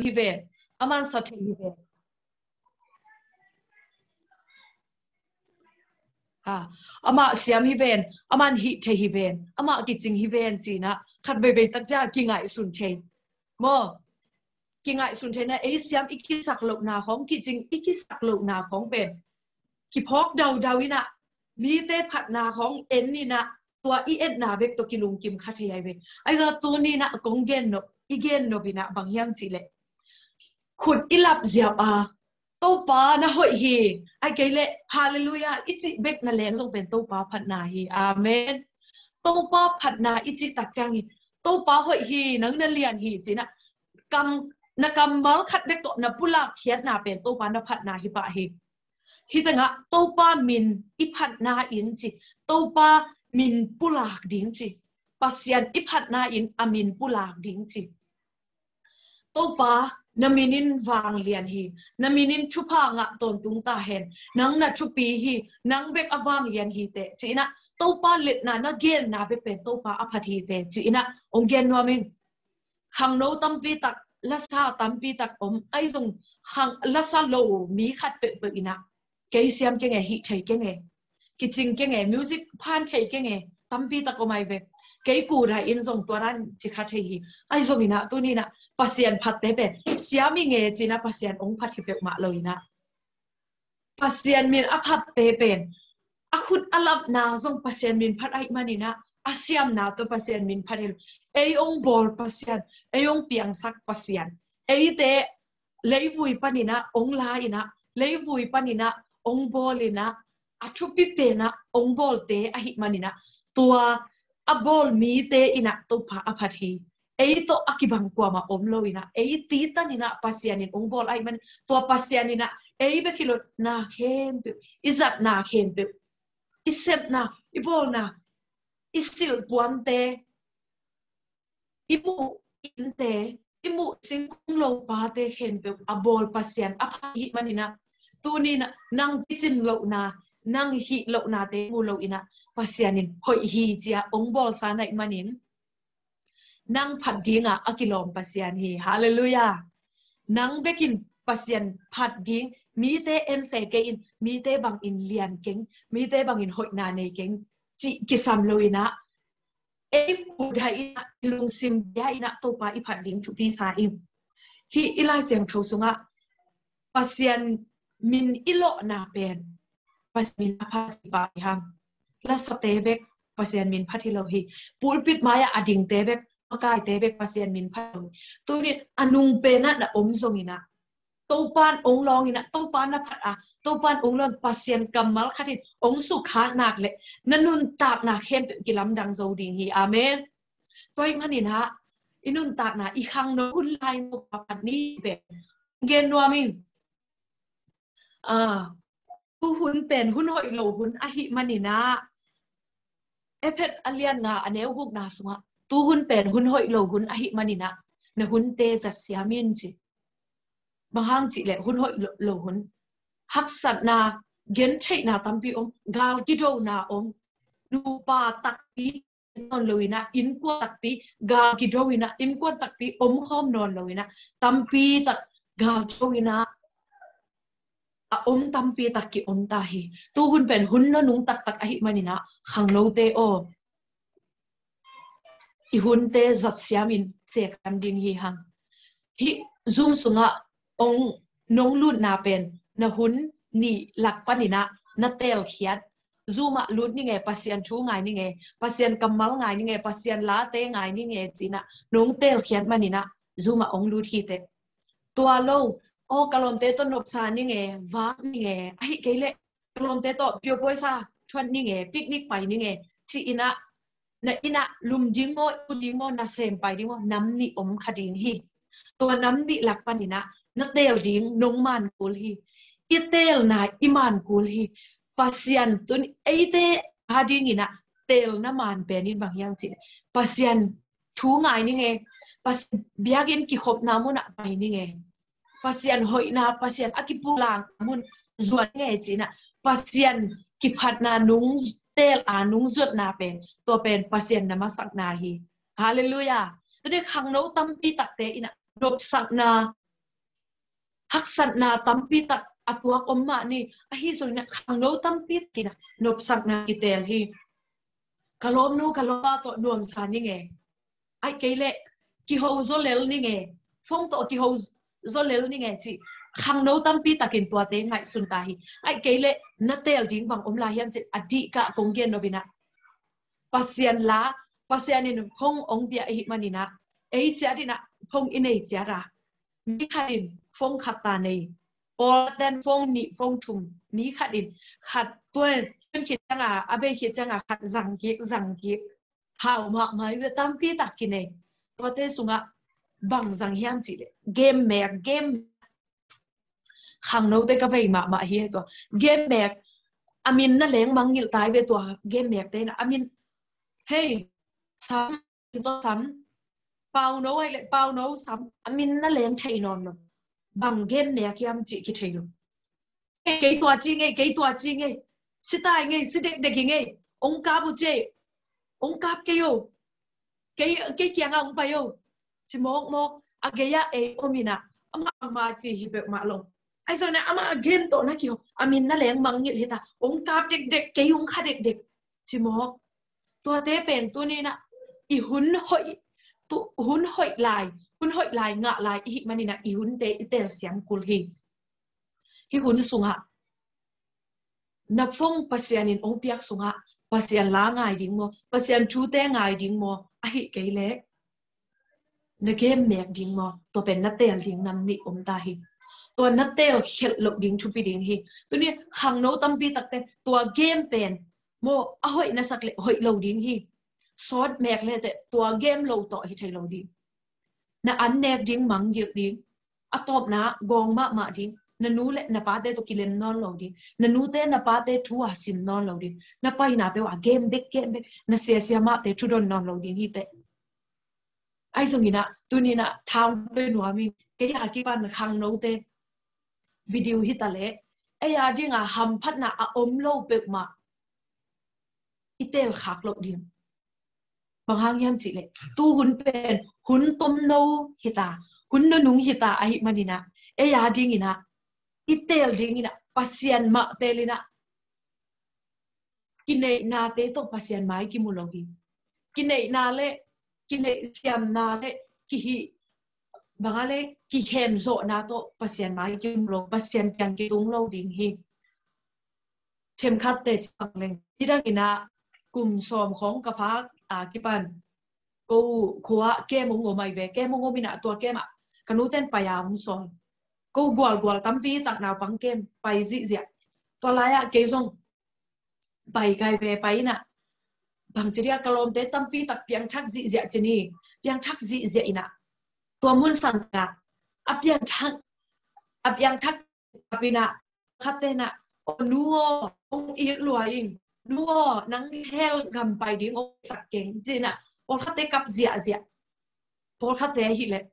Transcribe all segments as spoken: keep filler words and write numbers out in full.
hi ven, aman sa thei hi ven. Ha, amah siam hi ven, aman hih thei hi ven, amah kicing hi ven, ci-in ah khat veivei tak ciang kingaihsun thei. Maw, kingaihsun theihna, ei siam i kisak lohna khawng, kicing i kisak lohna khawng pen kiphawk daudau in ah, mite phatna khawng en in ah, tua i etna bek tawh kilungkim kha thei ahi ve. Ahi zongin tuni in ah kong gen nop, i gen nop in ah bang hiam cih leh, khut i lap ziau a, Topa na hoih hi, ahih kei leh Halleluiah i cih bek na leng zong pen Topa phatna hi. Amen. Topa phatna i cih tak ciang hi, Topa hoih hi, nang na lian hi, ci-in ah kam, na kammal khat bek tawh na pulak khiatna pen Topa na phatna hi pah hi. Hih tengah Topa min i phatna in ci, Topa min pulak ding ci, Pasian i phatna in a min pulak ding ci. Topa, na min in vanglian hi, na min in thupha ngah tawntung ta hen, nang na thupi hi, nang bek a vanglian hi teh, ci-in ah Topa letna na genna bek pen Topa a phat hi teh, ci-in ah hong gen nuam ing. Khangno tampi tak, lasa tampi tak om, ahi zong khang lasa lo mi khat peuhpeuh in ah, kei siam keng e, hih thei keng e, kicing keng e, music phan thei keng e, tampi tak om ahi ve. Kei kurai in zong tua dan ci kha thei hi. Ahi zongin ah tuni in ah Pasian phatte pen siam ing e, ci-in ah Pasian hong phat hi peuhmah lo in ah, Pasian min a phatte pen a khut a lapna zong Pasian min phat ahih manin ah, a siamna tawh Pasian min phat hi lo. Ei hong bawl Pasian, ei hong piangsak Pasian, eite leivui panin ah hong la in ah, leivui panin ah hong bawl in ah, a thupi pen ah hong bawlte ahih manin ah, tua a bawl mite in ah Topa a phat hi. Ei tawh a kibang kuamah om lo in ah, ei titan in ah Pasian in hong bawl ahih manin, tua Pasian in ah ei bek hi lo, na khempeuh, i zatna khempeuh, i sepna, i bawlna, i silhpuante, i muh innte, i muh singkung lopate khempeuh a bawl Pasian a phat ahih manin ah, tuni in ah nang kicin lohna, nang hih lohnate mu lo in ah, Pasian in hoih hi ci-a hong bawlsa na hih manin, nang phat dingah a kilawm Pasian hi. Halleluiah. Nang bekin Pasian phat ding, mite en se kei in, mite bangin lian keng, mite bangin hoihna nei keng, cih kisam lo in ah, ei kudai in ah, i lungsim bia in ah Topa i phat ding thupi sa ing. Hih i Lai Siangtho sungah Pasian min i lawhna pen Pasian min a phat hi pah hi hang. Lasate bek Pasian min phat hi lo hi. Pulpit mai-ah a dingte bek, makaite bek Pasian min phat hi lo hi. Tuni a nung pen ah na om zongin ah, Topan hong lawng in ah, Topan na phat a, Topan hong lawng, Pasian kammal khat in hong sukkhak nak leh na nuntakna khempeuh kilamdang zo ding hi. Amen. Tua ahih manin ah i nuntakna, i khangno hun lai Topa phat ni pen gen nuam ing. Ah, tu hun pen hun hoih lo hun ahih manin ah, Efesa a lian nga a neu gukna sungah, tu hun pen hun hoih lo hun ahih manin ah, na hunte zat siam in ci. Bang hang cih leh hun hoih lo, lo hun, haksatna, gentheihna tampi om, gal kidona om, nupa takpi nawn lo in ah, innkuan takpi gal kido in ah, innkuan takpi omkhawm nawn lo in ah, tampi tak gal kido in ah, a om tampi tak ki-om ta hi. Tu hun pen hun nunung taktak ahih manin ah, khangnote aw, i hunte zat siam in, sek siam ding hi hang. Hih Zoom sungah hong, nong lutna pen na hun nih lak panin ah na teelkhiat. Zoom ah lut ning e, Pasian thu ngai ning e, Pasian kammal ngai ning e, Pasian late ngai ning e ci-in ah nong teelkhiat manin ah Zoom ah hong lut hi teh. Tua lo, aw, ka lawmte tawh nopsa ning e, vak ning e, ahih kei leh ka lawmte tawh pio puaisa thuat ning e, picnic pai ning e, ci-in ah, na inn ah lum ding maw, ut ding maw, nasem pai ding maw, nam nih om kha ding hi. Tua nam nih lak panin ah na teel ding nong man kul hi. I teelna i man kul hi. Pasian tun eite a dingin ah teelna man pen in bang hiam cih leh, Pasian thu ngai ning e, Pasian biakinn kikhopna munah pai ning e, Pasian hoihna, Pasian a kipulak mun zuan ning e ci-in ah, Pasian kiphatna nung teel a nung zuatna pen, tua pen Pasian na masakna hi. Halleluiah. Tua ding khangno tampi takte in ah, nopsakna, Haksatna tampi tak a tuak om mah ni, ahi zongin ah khangno tampi takin ah nopsakna kiteel hi. Ka lawmnu ka lawmpa tawh nuamsa ning e. Ahih kei leh kiho zaw lel ning e. Phone tawh kiho zaw lel ning e cih khangno tampi takin tuate ngaihsun ta hi. Ahih kei leh na teel ding bang om lai hiam cih a dihkah kong gen nop in ah, Pasian la, Pasian in phone hong pia ahih manin ah, ei ciat in ah phone i nei ciat a, ni khat in phone khat ta nei. Pawlten phone nih phone thum, ni khat in khat, tua in khit ciang a, a bei khit ciang a khat zang kik, zang kik. Hau mahmah hi ve, tampi tak kinei. Tuate sungah bang zang hiam cih leh game mek, game. Khangnote ka vei mahmah hi tua game mek. A min na leng mangngilh ta hi ve tua game mekte in ah. A min, hei, sam, tawh sam, pauno ahih leh pauno sam, a min na leng thei nawn lo. Bang game mek hiam cih kithei lo. Kei tua ci ngei, kei tua ci ngei. Si tai ngei, si dekdek hi ngei. Hong kap uh ci ei. Hong kap kei o. Kei, kei kiangah hong pai o. Ci mawkmawk. A gei-ah ei om in ah, amah bangmah ci hi peuhmah lo. Ahi zongin ah amah a game tawh na kiho, a min na leng mangngilh hi ta. Hong kap dekdek, kei hong kha dekdek. Ci mawk. Tuate pen tuni in ah i hun hoih, tu, hun hoih lai, hun hoih lai ngah lai i hih manin ah i hunte i teel siam kul hi. Hih hun sungah na phone Pasian in hong piak sungah Pasian la ngai ding maw, Pasian thute ngai ding maw, ahih kei leh na game mek ding maw, tua pen na teel ding nam nih om ta hi. Tua na teel khelh loh ding thupi ding hi. Tuni khangno tampi takte tua game pen maw, a hoih na sak leh hoih lo ding hi. Sawt mek le teh tua game lo tawh hi thei lo ding. Na an nek ding, mangngilh ding. A tawpna gawng mahmah ding. Na nu le na pate tawh kilem nawn lo ding. Na nute na pate thu a sim nawn lo ding. Na paina peuh a game bek, game bek. Na siasia mahte thudon nawn lo ding hi teh. Ahi zongin ah tuni in ah thang pe nuam ing, kei a kipan khangnote video hi ta leh, ei a ding a hamphatna a om lo peuhmah i teel khak loh ding. Bang hang hiam cih leh tu hun pen hun tomno hi ta, hun nunung hi ta ahih manin ah, ei a dingin ah, i teel dingin ah, Pasian mah teel in ah, kineihnate tawh Pasian mai kimu lo hi. Kineihna le, kineih siamna le, kihih, bang a le, kihemzawhna tawh Pasian mai kimu lo, Pasian kiang kitung lo ding hi. Themkhatte ci bang leng. Nidang in ah kum sawm khawng ka phak a kipan, ko khua kem hong om ahi ve, kem hong om in ah tua kem ah ka nuten pai a hong sawl. Ko gualgual tampi tak naupang kem pai zihziah. Tua lai-ah kei zong pai kai ve, pai in ah, bang ci dia, ka lawmte tampi tak piangthak zihziah ci ni, piangthak zihziah in ah, tua mun san tak ah a piangthak, a piangthak in ah, khatte in ah, "O nu aw, hong it lua ing, nu aw, nang hell gam pai ding hong sak keng," ci in ah, pawlkhatte kap ziahziah. Pawlkhatte ahih leh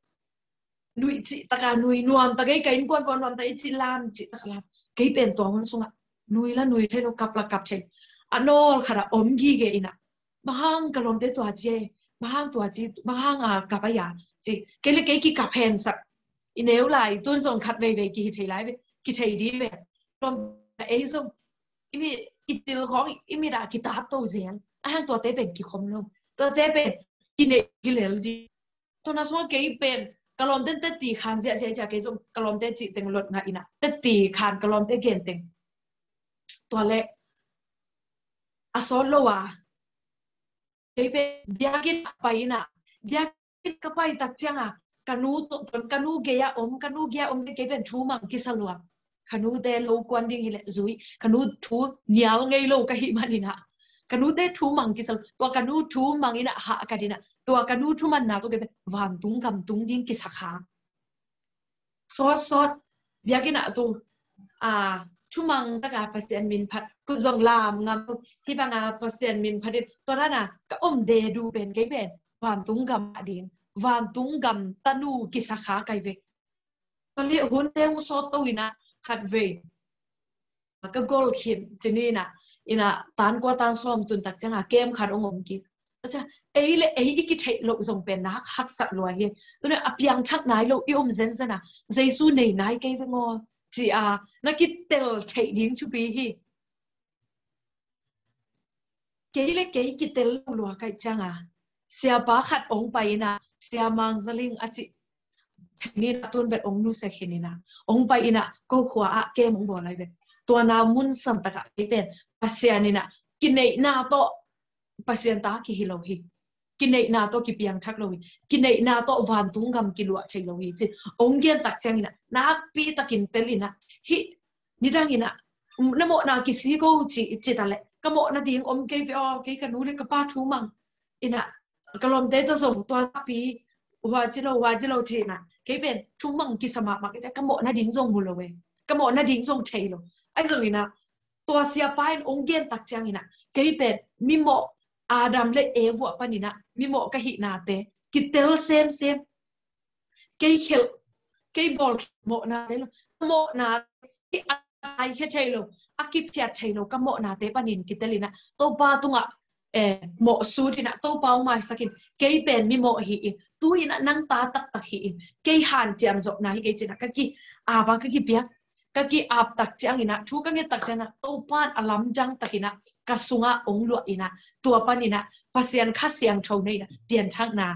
nui cih tak a nui, nuam tak ei, ka innkuan vua nuam tak ei ci, lam cih tak a lam. Kei pen tua hun sungah nui la nui thei lo, kap la kap thei. A nawl khat ah om gige in ah, "Bang hang ka lawmte tua ci ei, bang hang tua ci, bang hang a kap a ia," ci. Kei le kei kikap hemsak. I neu lai tun zong khat veivei kihi thei lai ve, kithei dih ve. Lawm ei zong i mi, i cil khawng i mit ah kitat to zel. A hang tuate pen kikhom lo. Tuate pen kineih kilel dih. Tua na sungah kei pen ka lawmten tetti khan ziahziah, kei zong ka lawmte cih teng lot ngah in ah, tetti khan ka lawmte gen teng. Tua leh a sawt lo a, kei pen biakinn ah pai in ah, biakinn ka pai tak ciang a, ka nu tawh, ka nu gei ah om, ka nu gei ah om, kei pen thu mang kisa lua. Ka nute lo kuan ding hi leh zui, ka nu thu nial ngei lo ka hih manin ah, ka nute thu mang kisa lo. Tua ka nu thu mang in ah hahkat in ah, tua ka nu thu manna tawh kei pen vantung gam tung ding kisa kha. Sawtsawt, biakinn ah tu, a, thu mang tak a Pasian min phat, kut zong lam ngam, hih bang a Pasian min phat in, tua dan a ka om de du pen kei pen vantung gam a ding, vantung gam tanu kisa kha kai ve. Tua leh hunte hong sawt to in ah khat vei ka gol khin ci ni in ah, in ah tan kua tan sawm tun tak ciang a kem khat hong om kik. Tua ciang ei le ei i kitheih loh zong pen na haksat lua hi. Tuni a piangthak nai lo i om zenzen a, Jesu nei nai kei veng aw, ci a na kitel theih ding thupi hi. Kei le kei kitel lo lua kaih cianga, siapa khat ong pai ina, Sia Mang Za Ling a cih, thenin a tun bet ong nusek hin ina, ong pai ina, ko khua ah kem ong bawl lai bet. Tua na mun san takah kei pen Pasian ina kineihna tawh Pasian ta kihi lo hi. Kineihna tawh kipiangthak lo hi. Kineihna tawh vantung gam kiluah thei lo hi ci ong gen tak ciang ina, nakpi takin tel ina, hih nidang ina, na mawhna kisi ko ci, ci ta le, ka mawhna ding om kei ve aw, kei ka nu le ka pa thu mang ina, ka lawmte tawh zong tua pi hua ci lo, hua ci lo ci ina, kei pen thu mang kisa mahmah kei ciang ka mawhna ding zong mu lo e. Ka mawhna ding zong thei lo. Ai zong ina, tua siapa in ong gen tak ciang ina, kei pen mimawh Adam le Eva pan ina mimawh ka hihnate kitel semsem. Kei khelh, kei bawl khelh mawhnate lo. Mawhna i a ai khe thei lo, a kiphiat thei lo ka mawhnate panin kitel ina, Topa tungah eh, mawh sut ina, Topa ong maisak in, kei pen mimawh hi in, tu ina nang ta taktak hi in, kei hanciam zawhna hi kei ci ina, ka ki-ap a, ka kipiak, ka ki-ap tak ciang ina, thu ka nget tak ciang ina, Topa in a lamdang tak ina ka sungah ong luah ina, tua pan ina Pasian Kha Siangtho nei ina pianthakna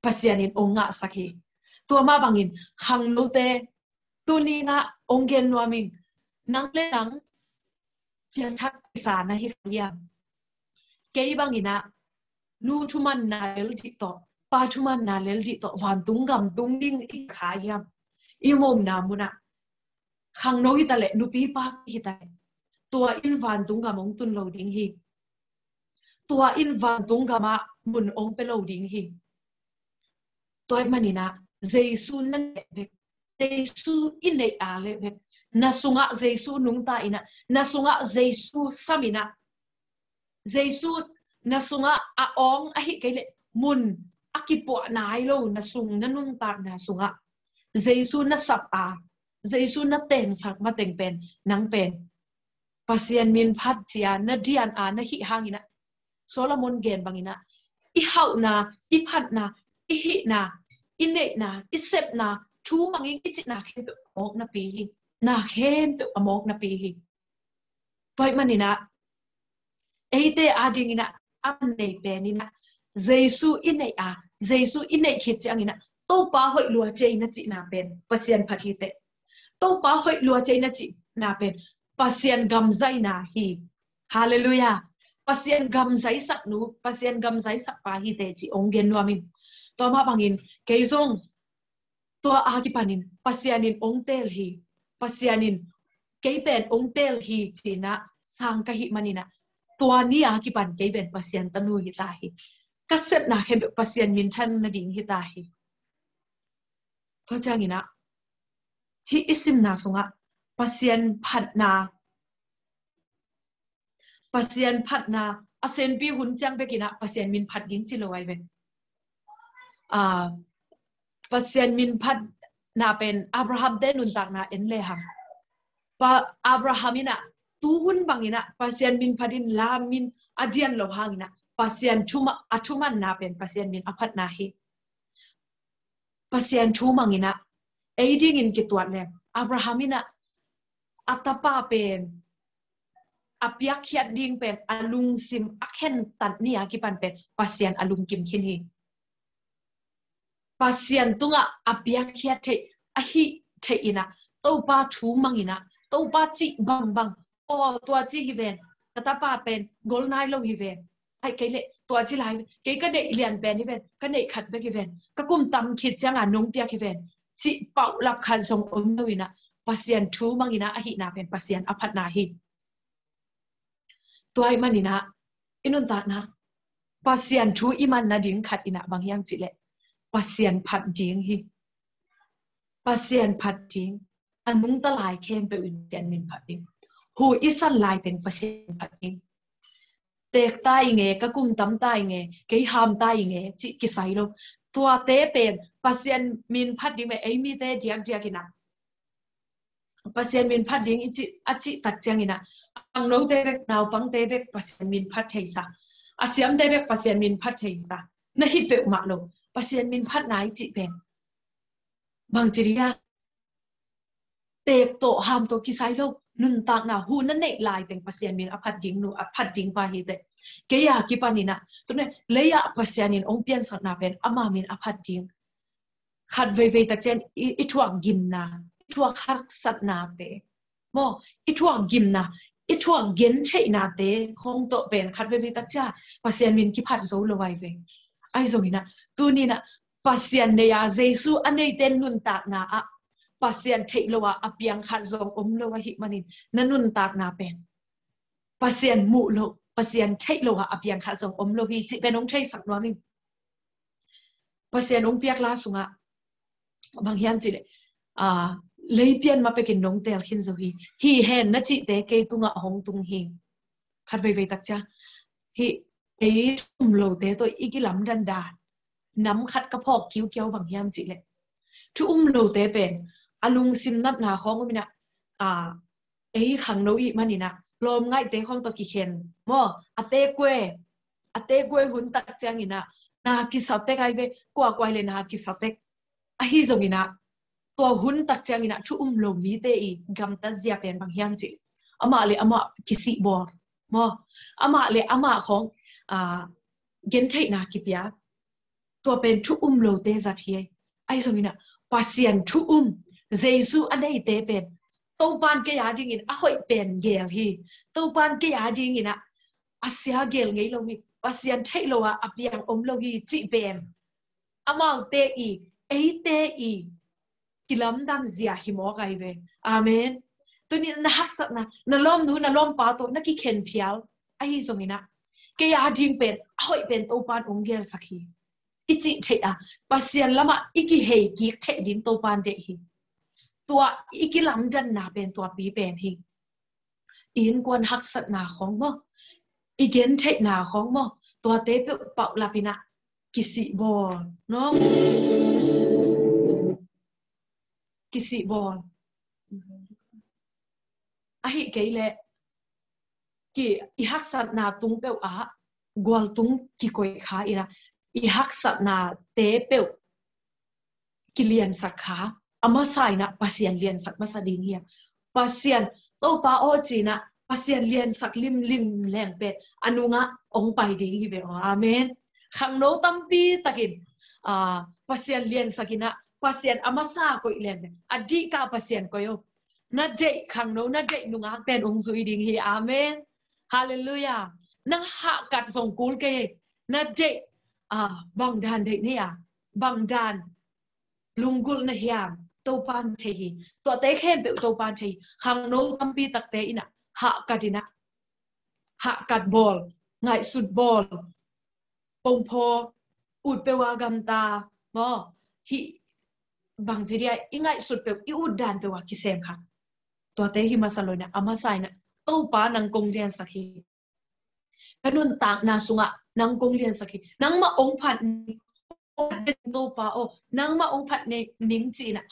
Pasian in ong ngahsak hi. Tua mah bangin khangnote tuni ina ong gen nuam ing, nang le nang pianthak kisa na hi kha hiam? Kei bang ina nu thumanna lel dih tawh, pa thumanna lel dih tawh vantung gam tung ding i kha hiam? I mawhna munah khangno hi ta le, nupi papi hi ta le, tua in vantung gam ong tun lo ding hi. Tua in vantung gamah mun ong pe lo ding hi. Tua ahih man ina Jesu na neih bek, Jesu i neih a le bek, na sungah Jesu nungta ina, na sungah Jesu sam ina, Jesu na sungah a awng ahi kei le mun a kipuah nai lo na sung, na nuntakna sungah Jesu na sap a, Jesu na temsak mateng pen, nang pen Pasian min phat cia na dian a na hih hang ina, Solomon gen bang ina, i hauhna, i phatna, i hihna, i neihna, i sepna, thu mang ing i cihna khempeuh a mawk napi hi. Na khempeuh a mawk napi hi. Tua ahih man ina eite a ding ina a nei pen ina, Jesu i neih a, Jesu i neih khit ciang ina Topa hoih lua cia ina cihna pen Pasian phat hi teh. Topa hoih lua cia ina cihna pen Pasian gam zaina hi. Halleluiah. Pasian gam zaisak nu, Pasian gam zaisak pa hi teh ci ong gen nuam ing. Tua mah bangin kei zong tua a kipanin Pasian in ong teel hi. Pasian in kei pen ong teel hi ci ina sang ka hih man ina, tua ni a kipan kei pen Pasian tanu hi ta hi. Ka sepna khempeuh Pasian minthan nading hi ta hi. Tua ciang ina hih i simna sungah Pasian phatna, Pasian phatna, a senpi hun ciang bek ina Pasian min phat ding ci lo ai ve. Ah, Pasian min phatna pen Abraham te nuntakna en le hang. Pa Abraham ina tu hun bang ina Pasian min phat in lam min a dian lo hang ina Pasian thuma, a thumanna pen Pasian min a phatna hi. Pasian thu mang ina ei dingin kituat leng Abraham ina a tapa pen a piakkhiat ding pen a lungsim a khentat ni a kipan pen Pasian a lungkim khin hi. Pasian tungah a piakkhiat theih, a hih theih ina Topa thu mang ina Topa cih bangbang, aw tua ci hi ven, ka tapa pen gol nai lo hi ven, ai kei le tua ci lai, kei ka neih lian pen hi ven, ka neih khat bek hi ven, ka kum tam khit cianga nong piak hi ven, cih paulap khat zong om lo ina Pasian thu mang ina a hihna pen Pasian a phatna hi. Tua ahih man ina i nuntakna Pasian thu i man nading khat ina bang hiam cih leh Pasian phat ding hi. Pasian phat ding. A nungta lai khempeuh in Pasian min phat ding. Hu i san lai teng Pasian phat ding. Teek ta i nge, ka kum tam ta i nge, kei ham ta i nge cih kisai lo. Tuate pen Pasian min phat ding ve, ei mite diakdiak ina Pasian min phat ding i cih, a cih tak ciang ina khangnote bek, naupangte bek Pasian min phat thei sa. A siamte bek Pasian min phat thei sa. Na hi peuhmah lo. Pasian min phatna i cih pen bangci dia, teek tawh ham tawh kisai lo. Nuntakna hun na neih laiteng Pasian min a phat ding nu, a phat ding pa hi teh. Kei a kipanin ah, tuni lei ah Pasian in ong piansakna pen ama min a phat ding. Khat veivei tak ciang i, i thuak gimna, i thuak haksatnate maw, i thuak gimna, i thuak gentheihnate khong tawh pen khat veivei tak ciang Pasian min kiphat zo lo ai ve. Ahi zongin ah, tuni in ah Pasian nei a, Jesu a neite nuntakna ah Pasian theih lo a a piang khat zong om lo ahih manin na nuntakna pen Pasian muh lo, Pasian theih lo a a piang khat zong om lo hi cih pen ong theisak nuam ing. Pasian ong piak la sungah bang hiam cih leh, aa, lei pian ma pekin nong teel khin zo hi. Hi hen na cihte kei tungah hong tung hi. Khat veivei tak ciang hi, ei thu um lote tawh i kilamdan dan nam khat ka phawk kiukiau bang hiam cih leh, thu um lote pen a lungsim natna khawng om in ah, aa, ei khangno i hih manin ah lawmngaihte khawng tawh kikhen maw, a tekue, a tekue hun tak ciangin ah na kisa tek ai ve, kuakua hi leh na kisa tek. Ahi zongin ah tua hun tak ciangin ah thu um lo mite i gamtat zia pen bang hiam cih leh, amah le amah kisih bawl maw, amah le amah khawng, aa, gentheihna kipia. Tua pen thu um lote zat hi. Ahi zongin ah Pasian thu um, Jesu a neite pen Topa'n kei a dingin a hoih pen geel hi. Topa'n kei a dingin ah a sia geel ngei lo hi. Pasian theih lo a a piang om lo hi cih pen amaute i, eite i kilamdan zia hi mawk ai ve. Amen. Tuni na haksatna, na lawmnu na lawmpa tawh na kikhen phial ahi zongin ah, kei a ding pen a hoih pen Topa'n ong geelsak hi i cih theih a, Pasian lamah i kihei kik theih ding Topa'n deih hi. Tua i kilamdanna pen tuapi pen hi. I innkuan haksatna khawng maw, i gentheihna khawng maw, tuate peuh paulap in ah kisih bawl, no? Kisih bawl. Ahi kei leh ki, i haksatna tung peuh ah gualtung kikoih kha in ah, i haksatnate peuh kiliansak kha, a masa in ah Pasian liansak masa ding hi a. Pasian, Topa aw ci in ah Pasian liansak limlim leng pen a nungah ong pai ding hi ve aw. Amen. Khangno tampi takin, aa, Pasian liansak in ah Pasian a masa koih leng pen a dihkah Pasian koih aw. Na deih khangno, na deih nungak ten ong zui ding hi. Amen. Halleluiah. Nang hahkat zong kul kei, na deih, aa, bang dan deih nei a, bang dan lunggulh na hiam, Topa'n thei hi. Tuate khempeuh Topa'n thei hi. Khangno tampi takte in ah hahkat in ah, hahkat bawl, ngaihsut bawl, pongphaw, ut peuh a gamta maw, hih bangci dia i ngaihsut peuh, i ut dan peuh a kisem kha. Tuate hi masa lo in ah, a masa in ah Topa nang kong liansak hi. Ka nuntakna sungah nang kong liansak hi. Nangmah ong phat ning, Topa aw, nangmah ong phat ning ci in ah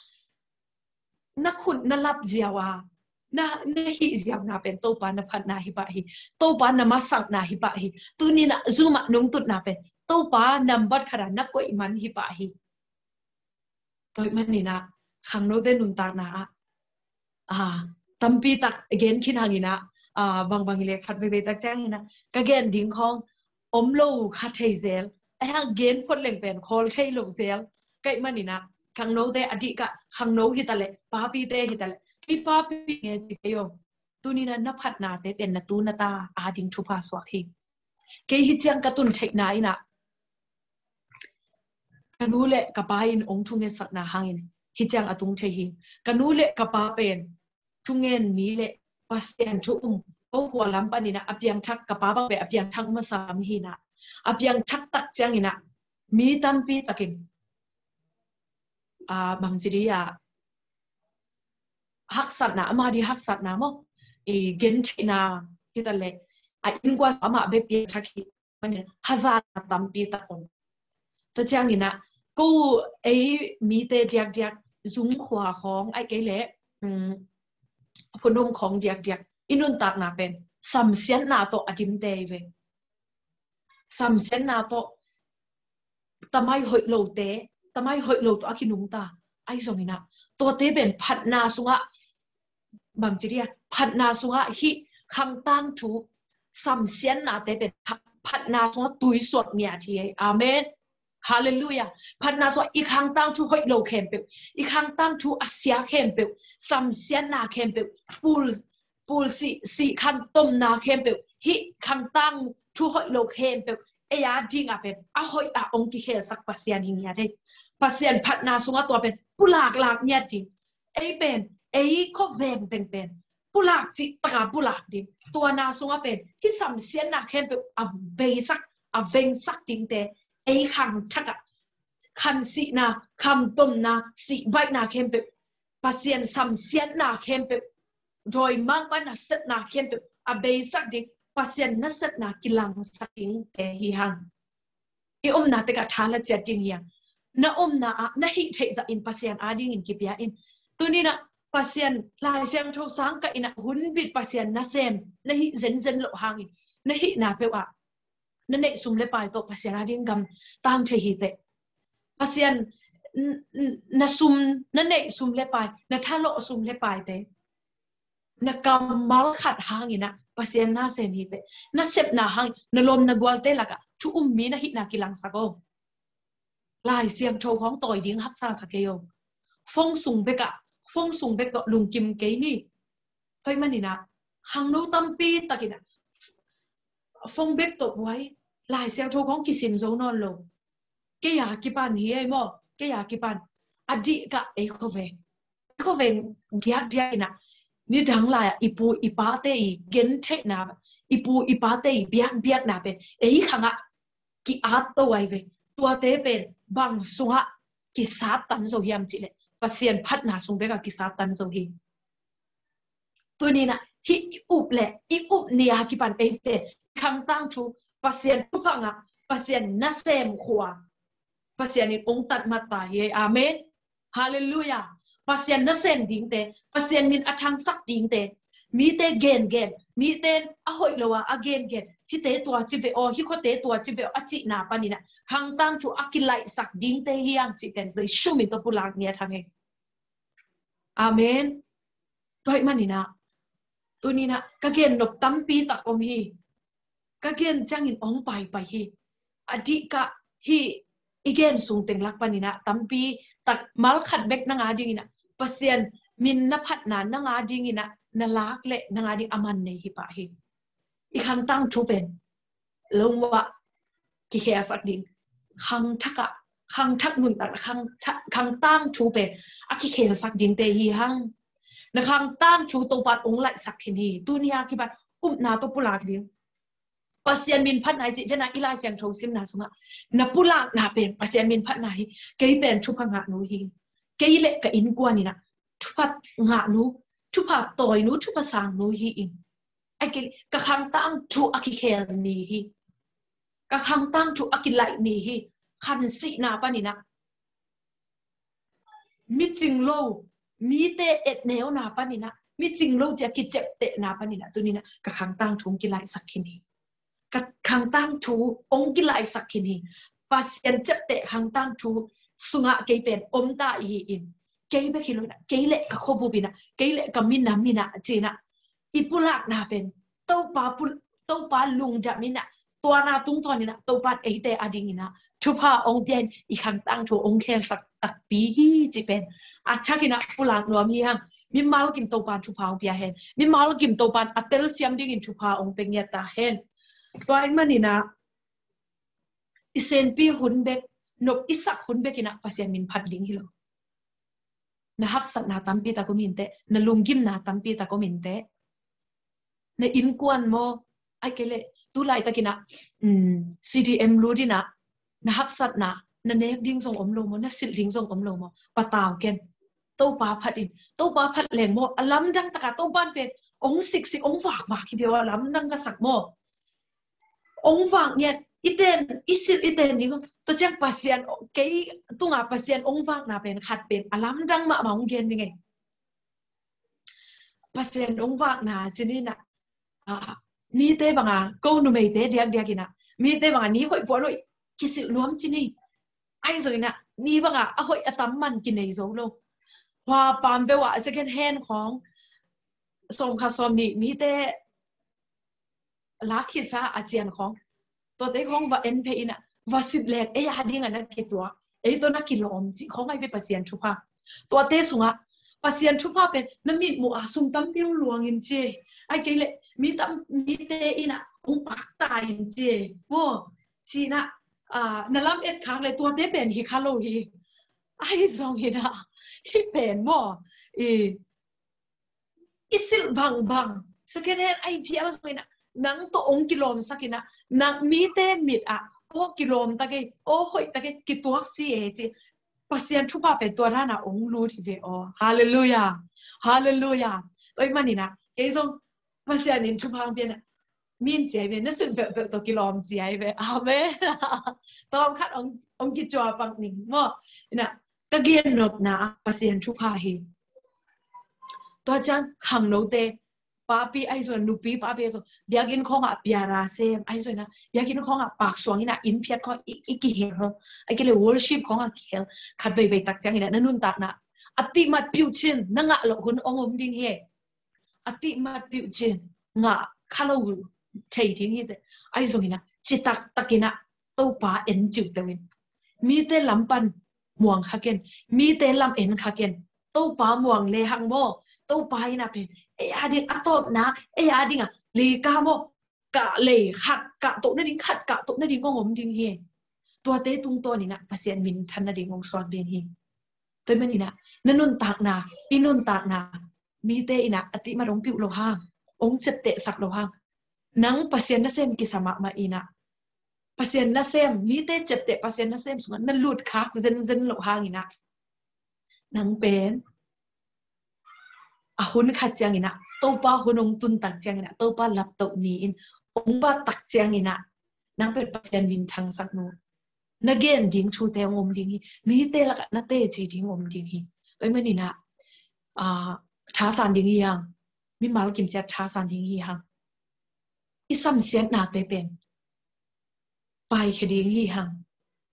na khut na lap ziau a, na, na hih ziauna pen Topa na phatna hi pah hi. Topa na masakna hi pah hi. Tuni in ah Zoom ah nong tutna pen Topa nambat khat a na koih man hi pah hi. Tua ahih manin ah khangnote nuntakna ah, aa, tampi tak gen khin hang in ah, aa, bangbang hi leh khat veivei tak ciangin ah ka gen ding khawng om lo kha thei zel. Ahi hang gen phot leng pen khawl thei lo zel. Ka hih manin ah khangnote a dihkah, khangno hi ta leh, papite hi ta leh, kei papi nge ci kei aw. Tuni in ah na phatnate pen na tu na ta a ding thupha suak hi. Kei hih ciang ka tun theihna in ah ka nu le ka pa in ong thungetsakna hangin hih ciang a tung thei hi. Ka nu le ka pa pen thungen mi le Pasian thu um, ko khua lam panin ah a piangthak, ka pa bang pen a piangthak masa mi hi in ah, a piangthak tak ciangin ah mi tampi takin, aa, bangci dia haksatna, ama di haksatna maw, i gentheihna hi ta leh, a innkuan amah bek piangthak hi, manin hazatna tampi tak om. Tua ciangin ah ko ei mite diakdiak, zung khua khawng, ahih kei leh, um, phunum khawng diakdiak i nuntakna pen samsiatna tawh a dimte hi ve. samsiatna tawh tamai hoih lote, tamai hoih lo tawh a kinungta ahi zongin ah, tuate pen phatna sungah, bangci dia, phatna sungah hih khangtang thu, samsiatnate pen pha-, phatna sungah tuisuak ngiat hi. Amen. Halleluiah. Phatna sungah i khangtang thu hoih lo khempeuh, i khangtang thu a sia khempeuh, samsiatna khempeuh, pul, pul sih, sih khantomna khempeuh, hih khangtang thu hoih lo khempeuh, ei a dingah pen a hoih a ong kikhelsak Pasian hi ngiat hi. Pasian phatna sungah tua pen pulaklak ngiat ding. Ei pen, ei khuaveng teng pen pulak cih taka pulak ding. Tua na sungah pen hih samsiatna khempeuh a beisak, a vengsak dingte, ei khangthak ah khansihna, khantomna, sihbaihna khempeuh, Pasian samsiatna khempeuh, dawimangpa nasepna khempeuh a beisak ding, Pasian nasepna kilangsak dingte hi hang. I omna tekah tha la ciat ding hi hang. Na omna ah na hih theih zah in Pasian adingin kipia in. Tuni-in ah Pasian Lai Siangtho sang kah in ah hunbit Pasian nasem na hih zenzen loh hangin, na hihna peuh ah na neih sum le pai tawh Pasian ading gamtang thei hi teh. Pasian n-, n-, na sum, na neih sum le pai, na thalawh sum le paite, na kammal khat hangin ah Pasian nasem hi teh. Na sepna hang, na lawm na gualte lakah thu um mi na hihna kilangsak aw. Lai Siangtho khawng tawi ding haksa sa kei aw. Phone sung bekah, phone sung bek tawh lungkim kei ni. Tua ahih manin ah khangno tampi takin ah phone bek tawh buai, Lai Siangtho khawng kisim zo nawn lo. Kei a kipan hi ei maw, kei a kipan. A dih kah ei khuaveng, ei khuaveng diakdiak in ah, nidang lai ah i pu i pate i gentheihna, i pu i pate i biakbiakna pen ei khangah ki-at to ai ve. Tuate pen bang sungah kisattan zo hiam cih leh Pasian phatna sung bekah kisattan zo hi. Tuni-in ah hih i up le i up ni a kipan ei pen khangtang thu, Pasian thupha ngah, Pasian nasem khua, Pasian in ong tatmat ta hi. Amen. Halleluiah. Pasian nasem dingte, Pasian min a thangsak dingte, mite gengen, mite a hoih lo a a gengen, hihte tua ci ve aw, hih khuate tua ci ve aw, a cihna panin ah khangtang thu a kilaihsak dingte hi hang cih pen Jesu min tawh pulak ngiat hang ei. Amen. Tua ahih manin ah tuni-in ah ka gen nop tampi tak om hi. Ka gen ciangin ong paipai hi. A dih kah hih i gen sung teng lak panin ah tampi tak mal khat bek nang adingin ah Pasian min na phatna nang adingin ah na lak le nang ading a man nei hi pah hi. I khangtang thu pen lungwah kikhelsak ding. Khangthak ah, khangthak nuntak, khangthak, khangtang thu pen a kikhelsak dingte hi hang. Na khangtang thu Topan ong laihsak khin hi. Tuni a kipan upna tawh pulak ding. Pasian min phatna hi cih dena i Lai Siangtho simna sungah na pulakna pen Pasian min phatna hi. Kei pen thupha ngah nu hi. Kei le ka innkuan in ah thupha ngah nu, thupha tawi nu, thupha sang nu hi ing. Ai kei, ka khangtang thu a kikhel ni hi. Ka khangtang thu a kilaih ni hi. Khansihna panin ah, micing lo, mite etneuna panin ah, micing lo cia kiciaptehna panin ah, tuni-in ah ka khangtang thu ong kilaihsak khin hi. Ka khangtang thu ong kilaihsak khin hi. Pasian ciapteh khangtang thu sungah kei pen om ta i hi in. Kei bek hi lo in ah, kei le ka khuabup in ah, kei le ka minam in ah, ci-in ah i pulakna pen Topa pul-, Topa lungdam in ah, tua na tungtawn in ah Topan eite adingin ah thupha ong pia in, i khangtang thu ong khelsak takpi hi cih pen a thak in ah pulak nuam hi hang. Mimal kim Topan thupha ong pia hen. Mimal kim Topan a telsiam dingin thupha ong pia ngiat ta hen. Tua ahih manin ah i senpi hun bek, nop i sak hun bek in ah Pasian min phat ding hi lo. Na haksatna tampi tak om inteh, na lunggimna tampi tak om inteh. Na innkuan maw, ai kei leh tu laitakin ah, um, C D M lut in ah, na haksatna, na nek ding zong om lo maw, na silh ding zong om lo maw, patau ken. Topa phat in, Topa phat leng maw, a lamdang takin Topan pen ong siksik, ong vakvak hi ve aw, a lamdang ka sak maw. Ong vak ngiat, i ten, i silh i ten ding, tua ciang Pasian, kei tungah Pasian ong vakna pen khat pen a lamdang mahmah ong gen ding ei. Pasian ong vakna ci-in ah, ah, mite bang a, ko numeite diakdiak in ah, Mite bangah ni hoih puan hoih kisilh nuam ci ni. Ahi zongin ah ni bangah a hoih a tam man kinei zo lo. Hua pam beuh ah second hand khawng sawm khat sawm nih mite lak khitsa a cian khawng, tuate khawng va en phei in ah va sit lek ei a dingah na kituak, ei tawh na kilawm cih khawng ahi ve Pasian thupha. Tuate sungah Pasian thupha pen na mitmuh ah sum tampi hong luang in ci, ahi kei leh mi tam mite in ah hong pakta in ci maw, ci in ah na lam et khak leh tuate pen hi kha lo hi. Ahi zongin ah hih pen maw, i i silh bangbang second hand ahi phial zongin ah nang tawh hong kilawmsak in ah nang mite mit ah aw kilawm ta kei, aw hoih ta kei, kituak si e ci. Pasian thupha pen tua dan ah hong lut hi ve aw. Halleluiah. Halleluiah. Tua ahih manin ah kei zong Pasian in thupha hong pia in ah min ci ahi ve, na silh beuhbeuh tawh kilawm ci ahi ve. Amen. Tawm khat hong, hong kicuah pak ning maw. In ah ka gen nopna ah Pasian thupha hi. Tua ciang khangnote, papi ahi zong, nupi papi ahi zong, biakinn khawngah piara sem ahi zong in ah biakinn khawngah paksuang in ah inn phiat khawng i, i kihel, ahi kei leh worship khawngah kihel, khat veivei tak ciangin ah na nuntakna a tihmat piuh cin na ngah loh hun hong om ding hi. A tihmat piuh cin ngah kha lo thei ding hi teh. Ahi zongin ah citak takin ah Topa en ciuhteuh in, mite lam pan muang kha ken, mite lam en kha ken. Topa muang lehang maw, Topa in ah pen ei a ding a tawpna, ei a dingah leika maw, kah lei khat kahtoh nading, khat kahtoh nading hong om ding hi. Tuate tungtawn in ah Pasian minthan nading hong suak ding hi. Tua ahih manin ah na nuntakna, i nuntakna mite in ah a tihmat hong piuh loh hang, hong ciaptehsak loh hang, nang Pasian nasem kisa mahmah in ah, Pasian nasem, mite ciapteh Pasian nasem sungah na lut khak zenzen loh hangin ah, nang pen a hun khat ciangin ah, Topa hun hong tun tak ciangin ah, Topa laptoh ni-in hong bat tak ciangin ah, nang pen Pasian minthangsak nu, na gen ding thute hong om ding hi. Mite lakah na teci ding om ding hi. Tua ahih manin ah, ah, thasan ding hi hang. Mimal kimciat thasan ding hi hang. I samsiatnate pen paikhia ding hi hang.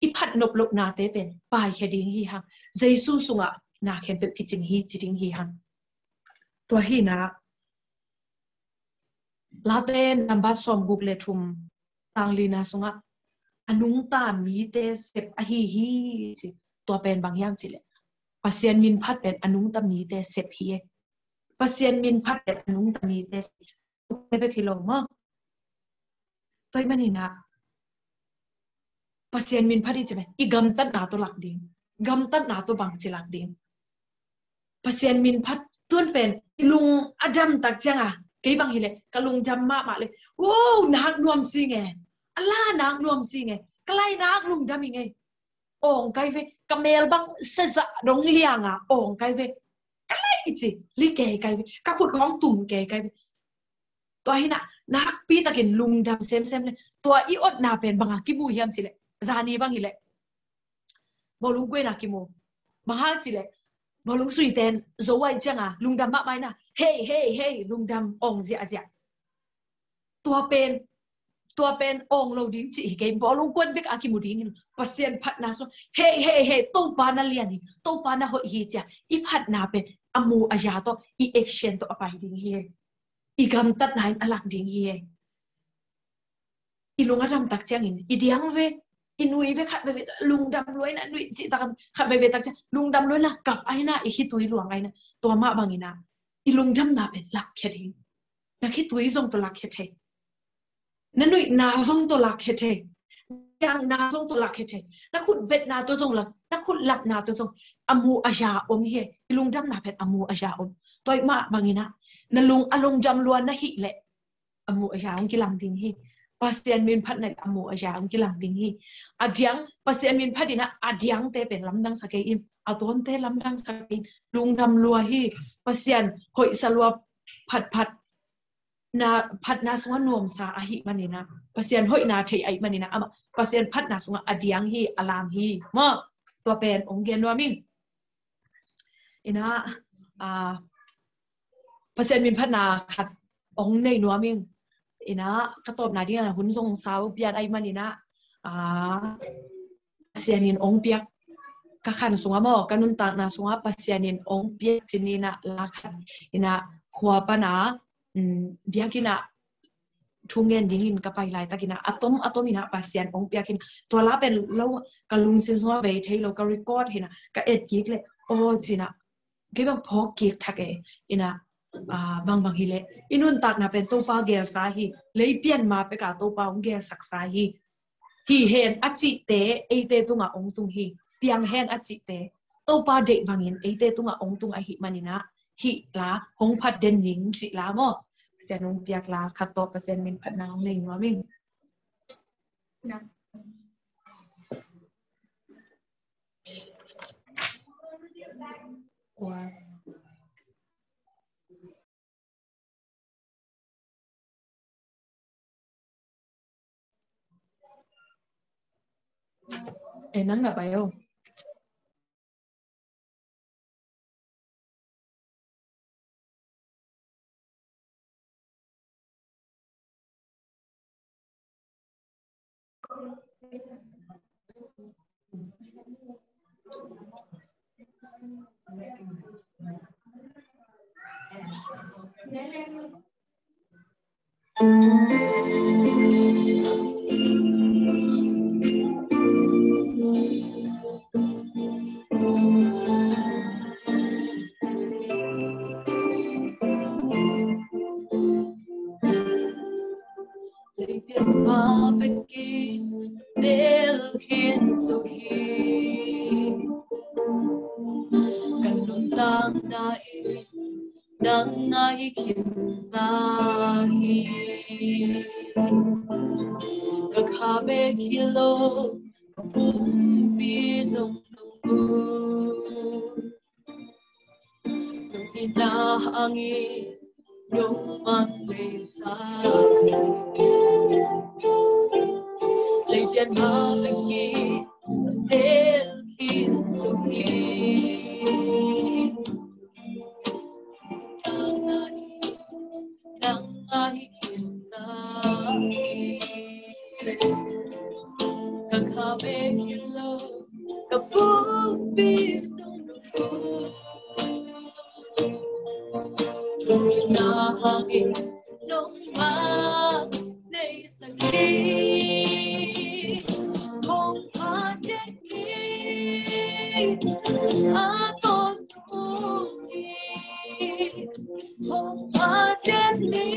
I phatnop lohnate pen paikhia ding hi hang. Jesu sungah na khempeuh kicing hi ci ding hi hang. Tua hi in ah Late number sawmguk le thum, tang lina sungah a nungta mite sep ahi hi ci. Tua pen bang hiam cih leh Pasian minphat pen a nungta mite sep hi e. Pasian minphat pen a nungta mite sep hi e. Tua bek hi lo maw. Tua ahih manin ah Pasian minphat i ci pen i gamtatna tawh lak ding, gamtatna tawh bangci lak ding. Pasian minphat tun pen i lung a dam tak ciang a, kei bang hi leh ka lungdam mahmah leh, wow, nak nuam si nge, a la nak nuam si nge, ka lai nak lungdam hi nge. Awng kai ve, ka mel bang sezah dong liang a awng kai ve, ka lai ci li kei kai ve, ka khut khawng tum kei kai ve. Tua hi in ah nakpi takin lungdam semsem le, tua i otna pen bang a kimu hiam cih leh, zani bang hi leh bawlung kuai in ah kimu. Bang hang cih leh bawlung sui ten zo a i ciang a lungdam mahmah in ah, hei hei hei, lungdam awng ziahziah. Tua pen, tua pen awng lo ding cih hi kei, bawlung kuan bek a kimu ding hi lo. Pasian phatna sung, hei hei hei, Topa na lian hi, Topa na hoih hi ci a i phatna pen a mu a za tawh, i action tawh a pai ding hi. I gamtatna in a lak ding hi. I lung a dam tak ciangin i diang ve, i nui ve, khat veve lungdam lua in ah, nui cih tak, khat veve tak ciang lungdam lua in ah kap a hi in ah, i khitui luang a hi in ah, tua mah bangin ah i lungdamna pen lakkhia ding. Na khitui zong tawh lakkhia thei. Na nuihna zong tawh lakkhia thei. Na diangna zong tawh lakkhia thei. Na khut betna tawh zong lak, na khut lapna tawh zong a mu a za om hi. I lungdamna pen a mu a za om. Tua ahih mah bangin ah na lung a lungdam lua na hih leh a mu a za hong kilang ding hi. Pasian minphatna a mu a za hong kilang ding hi. A diang, Pasian minphat in ah a diangte pen lamdang sa kei in, a tawnte lamdang sa kei in, lungdam lua hi. Pasian hoihsa lua phatphat na phatna sungah nuamsa ahih manin ah, Pasian hoihna thei ahih manin ah, amah Pasian phatna sungah a diang hi, a lam hi. Maw, tua pen hong gen nuam ing. In ah, ah, Pasian minphatna khat hong nei nuam ing. Ina, ka tawpna dingin a hun zong sau pian ahih manin a, a, Pasian in ong piak, ka khan sungah maw, ka nuntakna sungah Pasian in ong piak cih ina, la khat ina, khua pana, um, biakinn ah thu ngen dingin ka pai laitakin a, a tom a tom ina Pasian ong piakin, tua la pen lo, ka lungsim sungah bei thei lo, ka record hi ina, ka et kik leh, aw ci ina, kei bang phawk kik thak e ina, a, bangbang hi leh i nuntakna pen Topa gelsa hi, lei pian ma peka Topa ong gelsaksa hi. Hi hen a cihte eite tungah ong tung hi. Piang hen a cihte Topa deih bangin eite tungah ong tung ahih manin a, hih la hong phat den ning cih la maw. Pasian ong piak la khat tawh Pasian min phatna ong nei nuam ing. Eh, nang na pai o. Leipian ma bekin tel khin zo hi. Kan nuntakna in nang ngai khin ta hi. Ka kha bek hi lo, ka pumpi zong nong ut. Nong itna hangin nong mang neisa. Leipian ma bekin tel khin zo hi. Nang ngai khin ta hi. Ka kha bek hi lo, ka pumpi zong nong ut. Nong itna hangin nong mang neisa hi. Hong phat den hi. A tawntung hi. Hong phat den hi.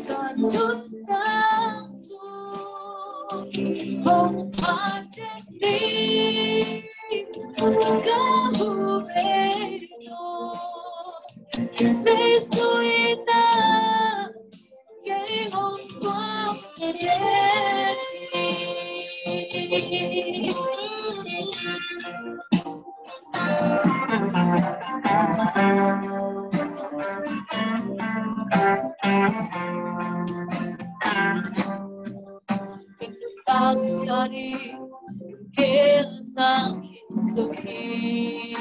Ka nuntak sung hong phat den hi. Ka mu ve lo, Jesu in a kei hong guan den hi. Ka nuntak sia ding gelsang khin zo hi.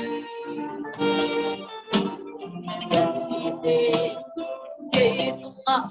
Ka cite kei tungah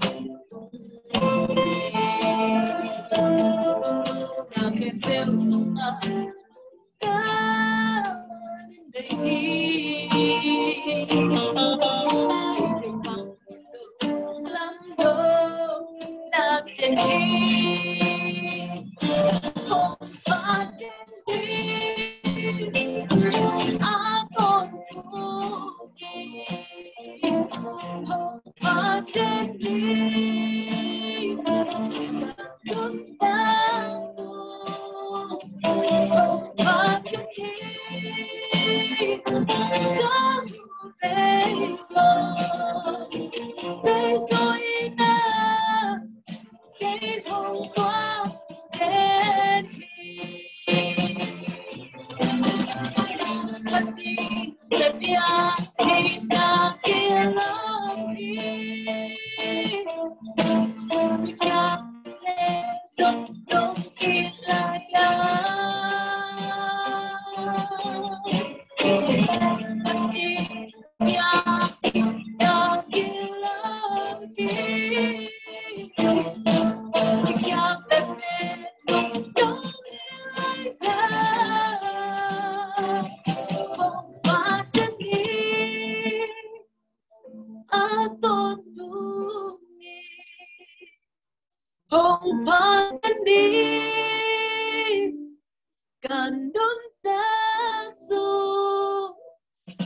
Hong pha ken ding, kan nuntak sung.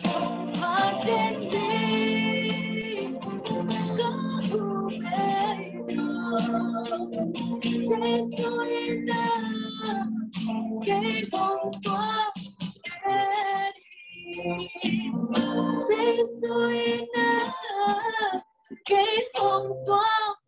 Hong pha ken ding, ka hu mei ko. Jesu in ah kei hong tuak. Jesu in ah kei hong tuak.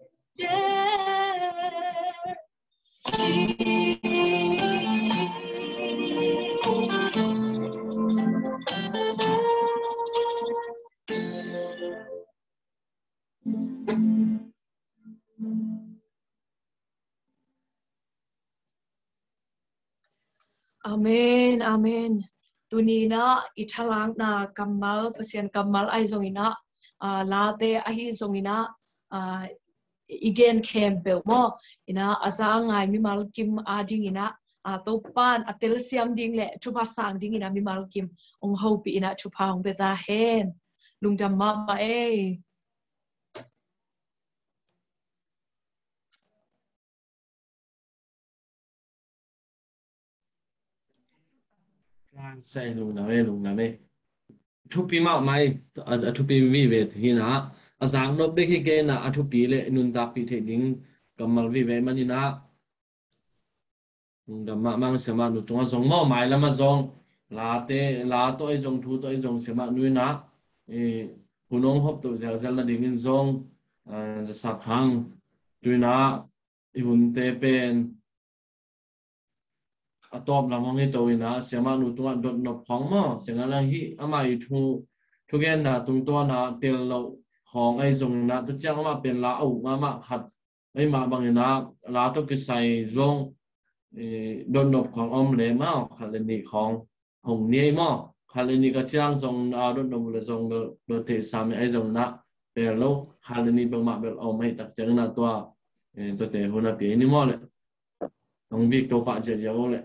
Amen, amen. Tuni in ah i thalakna kammal, Pasian kammal ahi zongin ah, ah, late ahi zongin ah, ah, i gen khempeuh maw, in ah a za a ngai mimal kim a dingin ah, ah, Topa'n a telsiam ding le thupha sang dingin ah mimal kim hong hopih in ah thupha hong pia ta hen. Lungdam mahmah ei. Sai lungdam ei, lungdam ei. Thupi mahmah ei, a, a thupi vive hi in ah, a zaknop bek hi kei in ah, a thupi le nuntakpih theih ding kammal vive man in ah. Lungdam mahmah, Siamah nu tungah zong maw, mailam ah zong, late, la tawh ei zong, thu tawh ei zong, Siamah nu in ah, eh, hun hong hoptoh zelzel nadingin zong, ah, za sak hang. Tu in ah i hunte pen a tawp lam hong hi to in ah, Siamah nu tungah dotnop khawng maw, Siamah nu hi amah i thu, thugenna tungtawn ah tel loh khawng ahi zongin ah, tu ciang amah pen la a uk mahmah khat ahi mah bangin ah, la tawh kisai zong, eh, dotnop khawng om le maw, khat le nih khawng hong nei maw, khat le nih ka ciang zong, ah, dotnop uh le zong bel, bel theihsa mah ahi zongin ah, tel lo, khat le nih bel mah bel om ahih tak ciangin ah tua, eh, tuate hun a pia ni maw le. Hong bik to pah ziahziah uh le.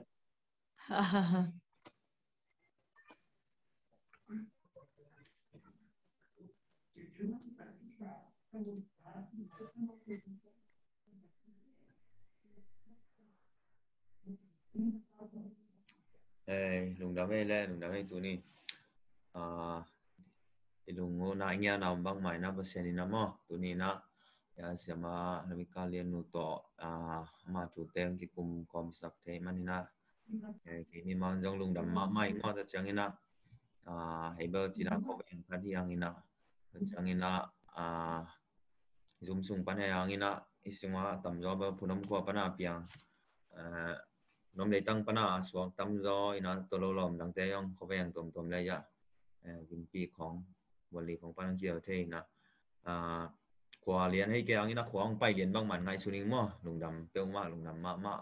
Ei, lungdam ei le, lungdam ei tuni. Ah, i lung uh na i ngiana om bang mai na Pasian in ah maw, tuni in ah, ya, Siamah Lamika Lian nu tawh, ah, ama thu teng kikum kawmsak thei man in ah, eh, kei ni man zong lungdam mahmah ing maw, tua ciangin ah, ah, hei bel cina kawk eng khat hi hangin ah, tua ciangin ah, ah, Zoom sung pan hei hangin ah, i sungah a tamzaw bel Phunom khua pan a piang, ah, Phunom leitang pan a suak tamzaw in ah, tua lo lawm dangte zong kawk eng tuamtuam le ya, eh, Vimpi khawng, Buanli khawng pan a kiau thei in ah, ah, khua lian hei kei hangin ah, khua hong pai lian bang man ngaihsun ing maw, lungdam peuhmah, lungdam mahmah.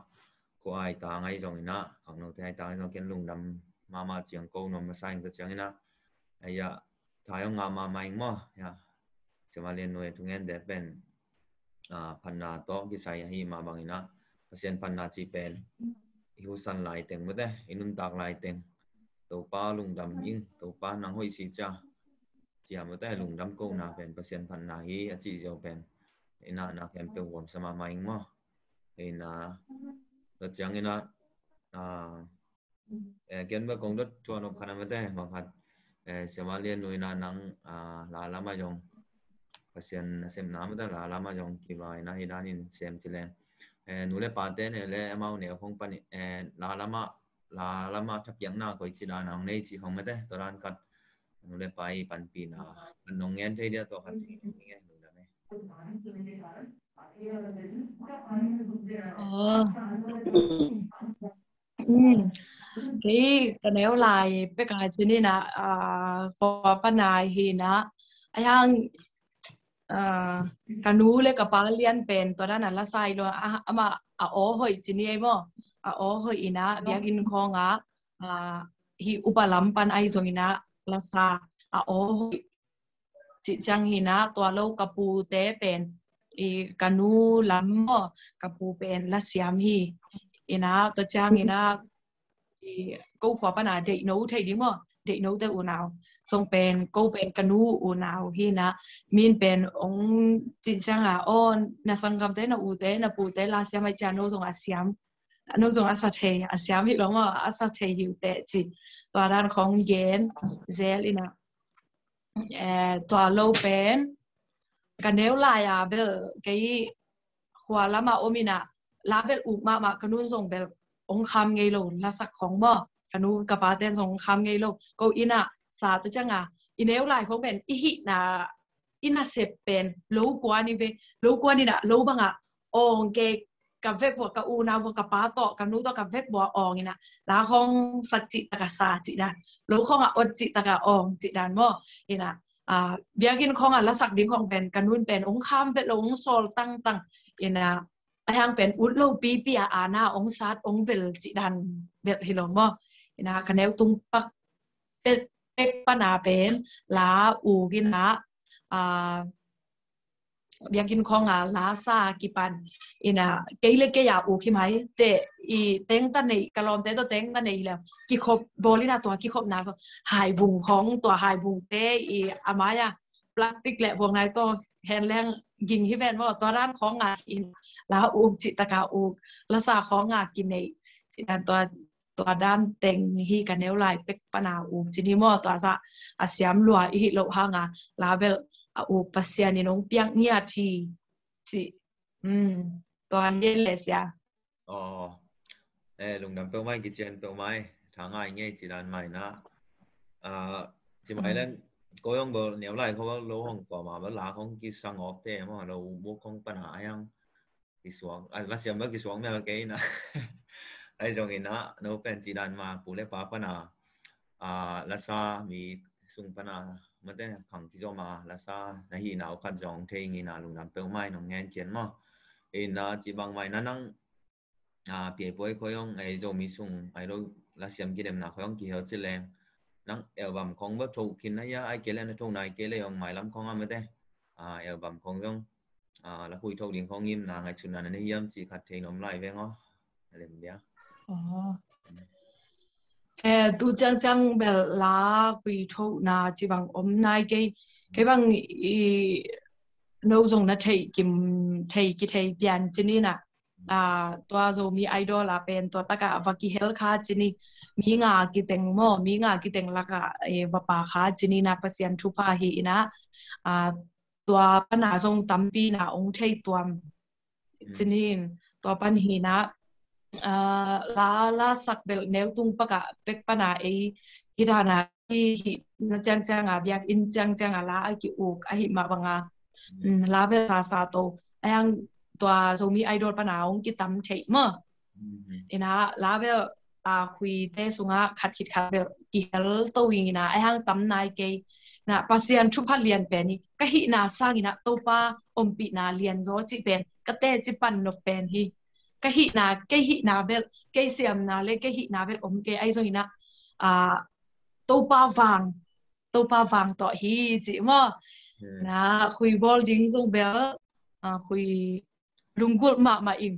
Khua ai tang ahi zongin ah, khangnote ai tang ahi zong ken lungdam mahmah ciang ko nuam masa ing, tua ciangin ah, ai ah, thai hong ngah mahmah ing maw, ya. Siamah Lian nu i thungen te pen, ah, phatna tawh kisai ahi mah bangin ah, Pasian phatna cih pen i husan laiteng mawte, i nuntak laiteng, Topa lungdam ing, Topa nang hoih si cia, cia mawte, lungdam kohna pen Pasian phatna hi a cih ziau pen, in ah na khempeuh huamsa mahmah ing maw. In ah, tua ciangin ah, ah, eh, ken bek kong dot thuah nop khat a mawte, bang khat, eh, Siamah Lian nu in ah nang, ah, la lam ah zong, Pasian nasepna mawte, la lam ah zong kivai na hi danin sem ci leng. Eh, nu le pate ne le amau ne khong pan, eh, la lam ah, la lam ah thapiakna koici dan a hong nei ci khong mawte, tua dan khat nu le pa i panpihna, pan nong ngen thei dia tua khat ci khong ngen nu le me. Aw. Um, kei ka neu lai pek a ci ni in ah, ah, khua pan a hi in ah, a hang, ah, ka nu le ka pa lian pen tua dan a la sa hi lo, ah, amah a aw hoih ci ni ei maw, a aw hoih in ah biakinn khawng ah, ah, hih upa lam pan ahi zongin ah la sa, a aw hoih cih ciang hi in ah, tua lo ka pute pen, i ka nu lam maw, ka pu pen la siam hi. In ah, tua ciangin ah, i ko khua pan a deihno thei ding maw, deihnote unau, zong pen, ko pen ka nu unau hi na, min pen ong cin ciang a, aw, na sanggamte, na ute, na pute la siam ai cia, no zong a siam, no zong a sa thei, a siam hi lo maw, a sa thei hi uh teh ci. Tua dan khong gen zel ina, eh, tua lo pen ka neu lai a bel kei khua lama om ina, la bel uk mahmah, ka nun zong bel ong kham ngei lo, lasak khong maw, ka nu ka paten zong ong kham ngei lo. Ko ina sa ta cianga i neu lai khong pen i hihna, i nasep pen lo kuan i ve, lo kuan ina, lo banga awng kei, ka vek vua, ka unau vua, ka pa tawh, ka nu tawh ka vek vua awng ina, la khong sak cih taka sa cih dan, lo khong a ot cih taka awng cih dan maw. Ina, ah, biakinn khong a lasak ding khong pen ka nun pen ong kham vet lo, ong sawl tangtang. Ina, a hiang pen ut lo pipi a ana ong sat ong vel cih dan vet hi lo maw. Ina, ka neu tung pak pek, pek pana pen la uk ina, ah, biakinn khong a la sa kipan ina, kei le kei a uk hi mai teh, i tengta nei, ka lawmte tawh tengta nei le kikhop bawl ina, tua kikhopna so haibung khong, tua haibungte i a mai a plastic le buang nai tawh hen leng ging hi ven maw, tua dan khong a in la uk cih taka uk, lasa khong a kinei cih dan, tua, tua dan teng hi ka neu lai pek pana uk cin hi maw. Tua sa a siam lua i hi lo hanga la bel a uk Pasian in ong piak ngiat hi ci. Hmm, tua hi le sia. Aw, eh, lungdam peuhmai, kician peuhmai, tha ngai ngei ci dan mai na. Ah, ci mai leng, ko yong bel neu lai ko bel lo hong ko ma bel la hong kisang op te maw, lo mu kong pana ayang kisuang, ah, la siam bel kisuang mel kei na. Ai zong ina, no pen ci dan ma, pu le pa pana, ah, lasa mi sung pana, mate khang kizom a, lasa na hi nau khat zong thei ngina, lungdam peuhmai nong ngen kian maw. Ina ci bang mai na nang, ah, piai puai khoi ong, ai Zomi sung, ai lo la siam kidemna khoi ong kihel ci leng. Nang album khong bel tho khin na ia, ai kei le na tho nai kei le ong mai lam khong a mate. Ah, album khong zong, ah, la khui tho ding khong ngimna ngaihsutna na nei hiam ci khat thei nom lai veng aw. A lem dia. Aw. Eh, tu ciangciang bel la khui thona ci bang om nai kei. Kei bang i no zong na thei kim, thei kithei pian ci ni na. Ah, tua Zomi Idol a pen tua taka va kihel kha ci ni. Mi nga kiteng maw, mi nga kiteng laka, eh, va pa kha ci ni na, Pasian thupha hi ina. Ah, tua pana zong tampi na ong thei tuam. Cinin, tua pan hi na, ah, la, la sak bel neu tung paka pek pana ei hi dana hi, hi na ciangciang a, biakinn ciangciang a la a ki uk a hi mah banga. Mm, la bel sa sa to. Ayang tua Zomi Idol pana ong kitam thei maw. Ina la bel, ah, khuite sunga khat khit khat bel kihel to ing ina, ai hang tam nai kei. Na Pasian thupha lian pen hi, ka hihna sang ina Topa ompihna lian zaw ci pen ka teci pan nop pen hi. Ka hihna, kei hihna bel, kei siamna le kei hihna bel om kei, ai zong ina, ah, Topa vang, Topa vang tawh hi ci maw. Na khui bawl ding zong bel, ah, khui lunggulh mahmah ing.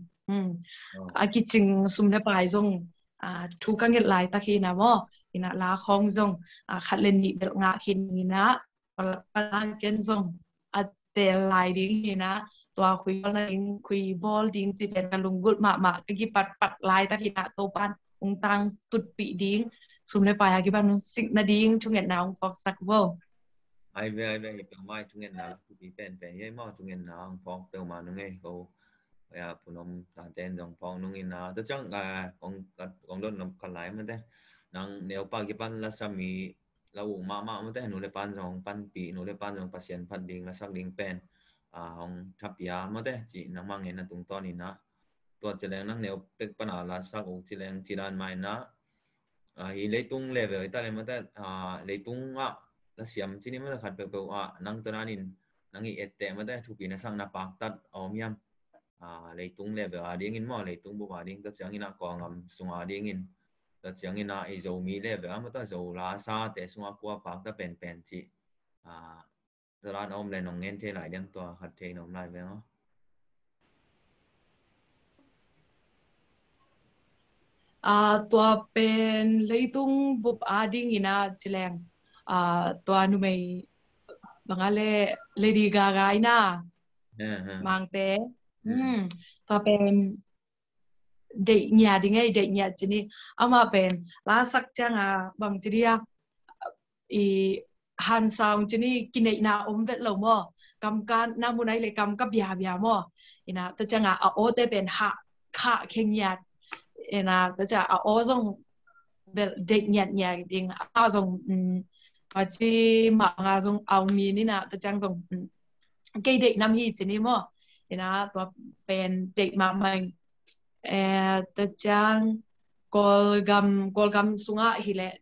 A kicing sum le pai zong, ah, thu ka nget laitak hi na maw. Ina la khong zong, ah, khat le nih bel ngah khin ina, pala ken zong a tel lai ding ina, tua khui bawl na ding, khui bawl ding ci pen ka lunggulh mahmah, ka kipatpat laitak ina, Topan ung tang tutpih ding, sum le pai a kipan ung sik na ding thungetna ung phawksak vo. Ai ve, ai ve, hi peuhmah thungetna la thupi penpen hi ei maw, thungetna ung phawk peuhmah nung ei ko. Ya, punom taten zong phawk nung ina. Tua ciang, ah, kong, kong dot nop khat lai mate. Nang neupa kipan la sami la uk mahmah mate, nu le pan zong panpih, nu le pan zong Pasian phat ding, la sak ding pen, ah, hong thapia mate, ci nangmah ngen na tungtawn ina. Tua ci leng nang neu pek pana la sak uk ci leng ci dan mai na. Ah, hi leitung level hi ta le mate, ah, leitung ah la siam ci ni mate khat peuhpeuh ah, nang tua danin, nang i etteh mate, thupi na sak na paktat a om hiam. Ah, leitung level a dingin maw, leitung bup a ding, tua ciangin ah kawlngam sung a dingin, tua ciangin ah i Zomi level a mate, Zo la sate sung a kua pakta penpen ci. Ah, Tua dan a om le nong ngen thei lai diam, tua khat thei na om lai veng aw. Ah, tua pen leitung bup a ding ina ci leng. ah, tua numei bang a le Lady Gaga ina, Mangte. Tua pen deih ngiat ding ei, deih ngiat ci ni. Amah pen lasak ciang a bang ci dia, i handsome ci ni, kineihna om vet lo maw. Kam ka na mun ai le kam ka biabia maw. Ina tua ciang a a awte pen hah khah khe ngiat. Ina tua ciang a aw zong bel deih ngiat ngiat ding. A zong tua ci mah nga zong au mi ni na tua ciang zong kei deih nam hi ci ni maw. Ina tua pen deih mahmah. Tua ciang Kawlgam, Kawlgam sungah hi leh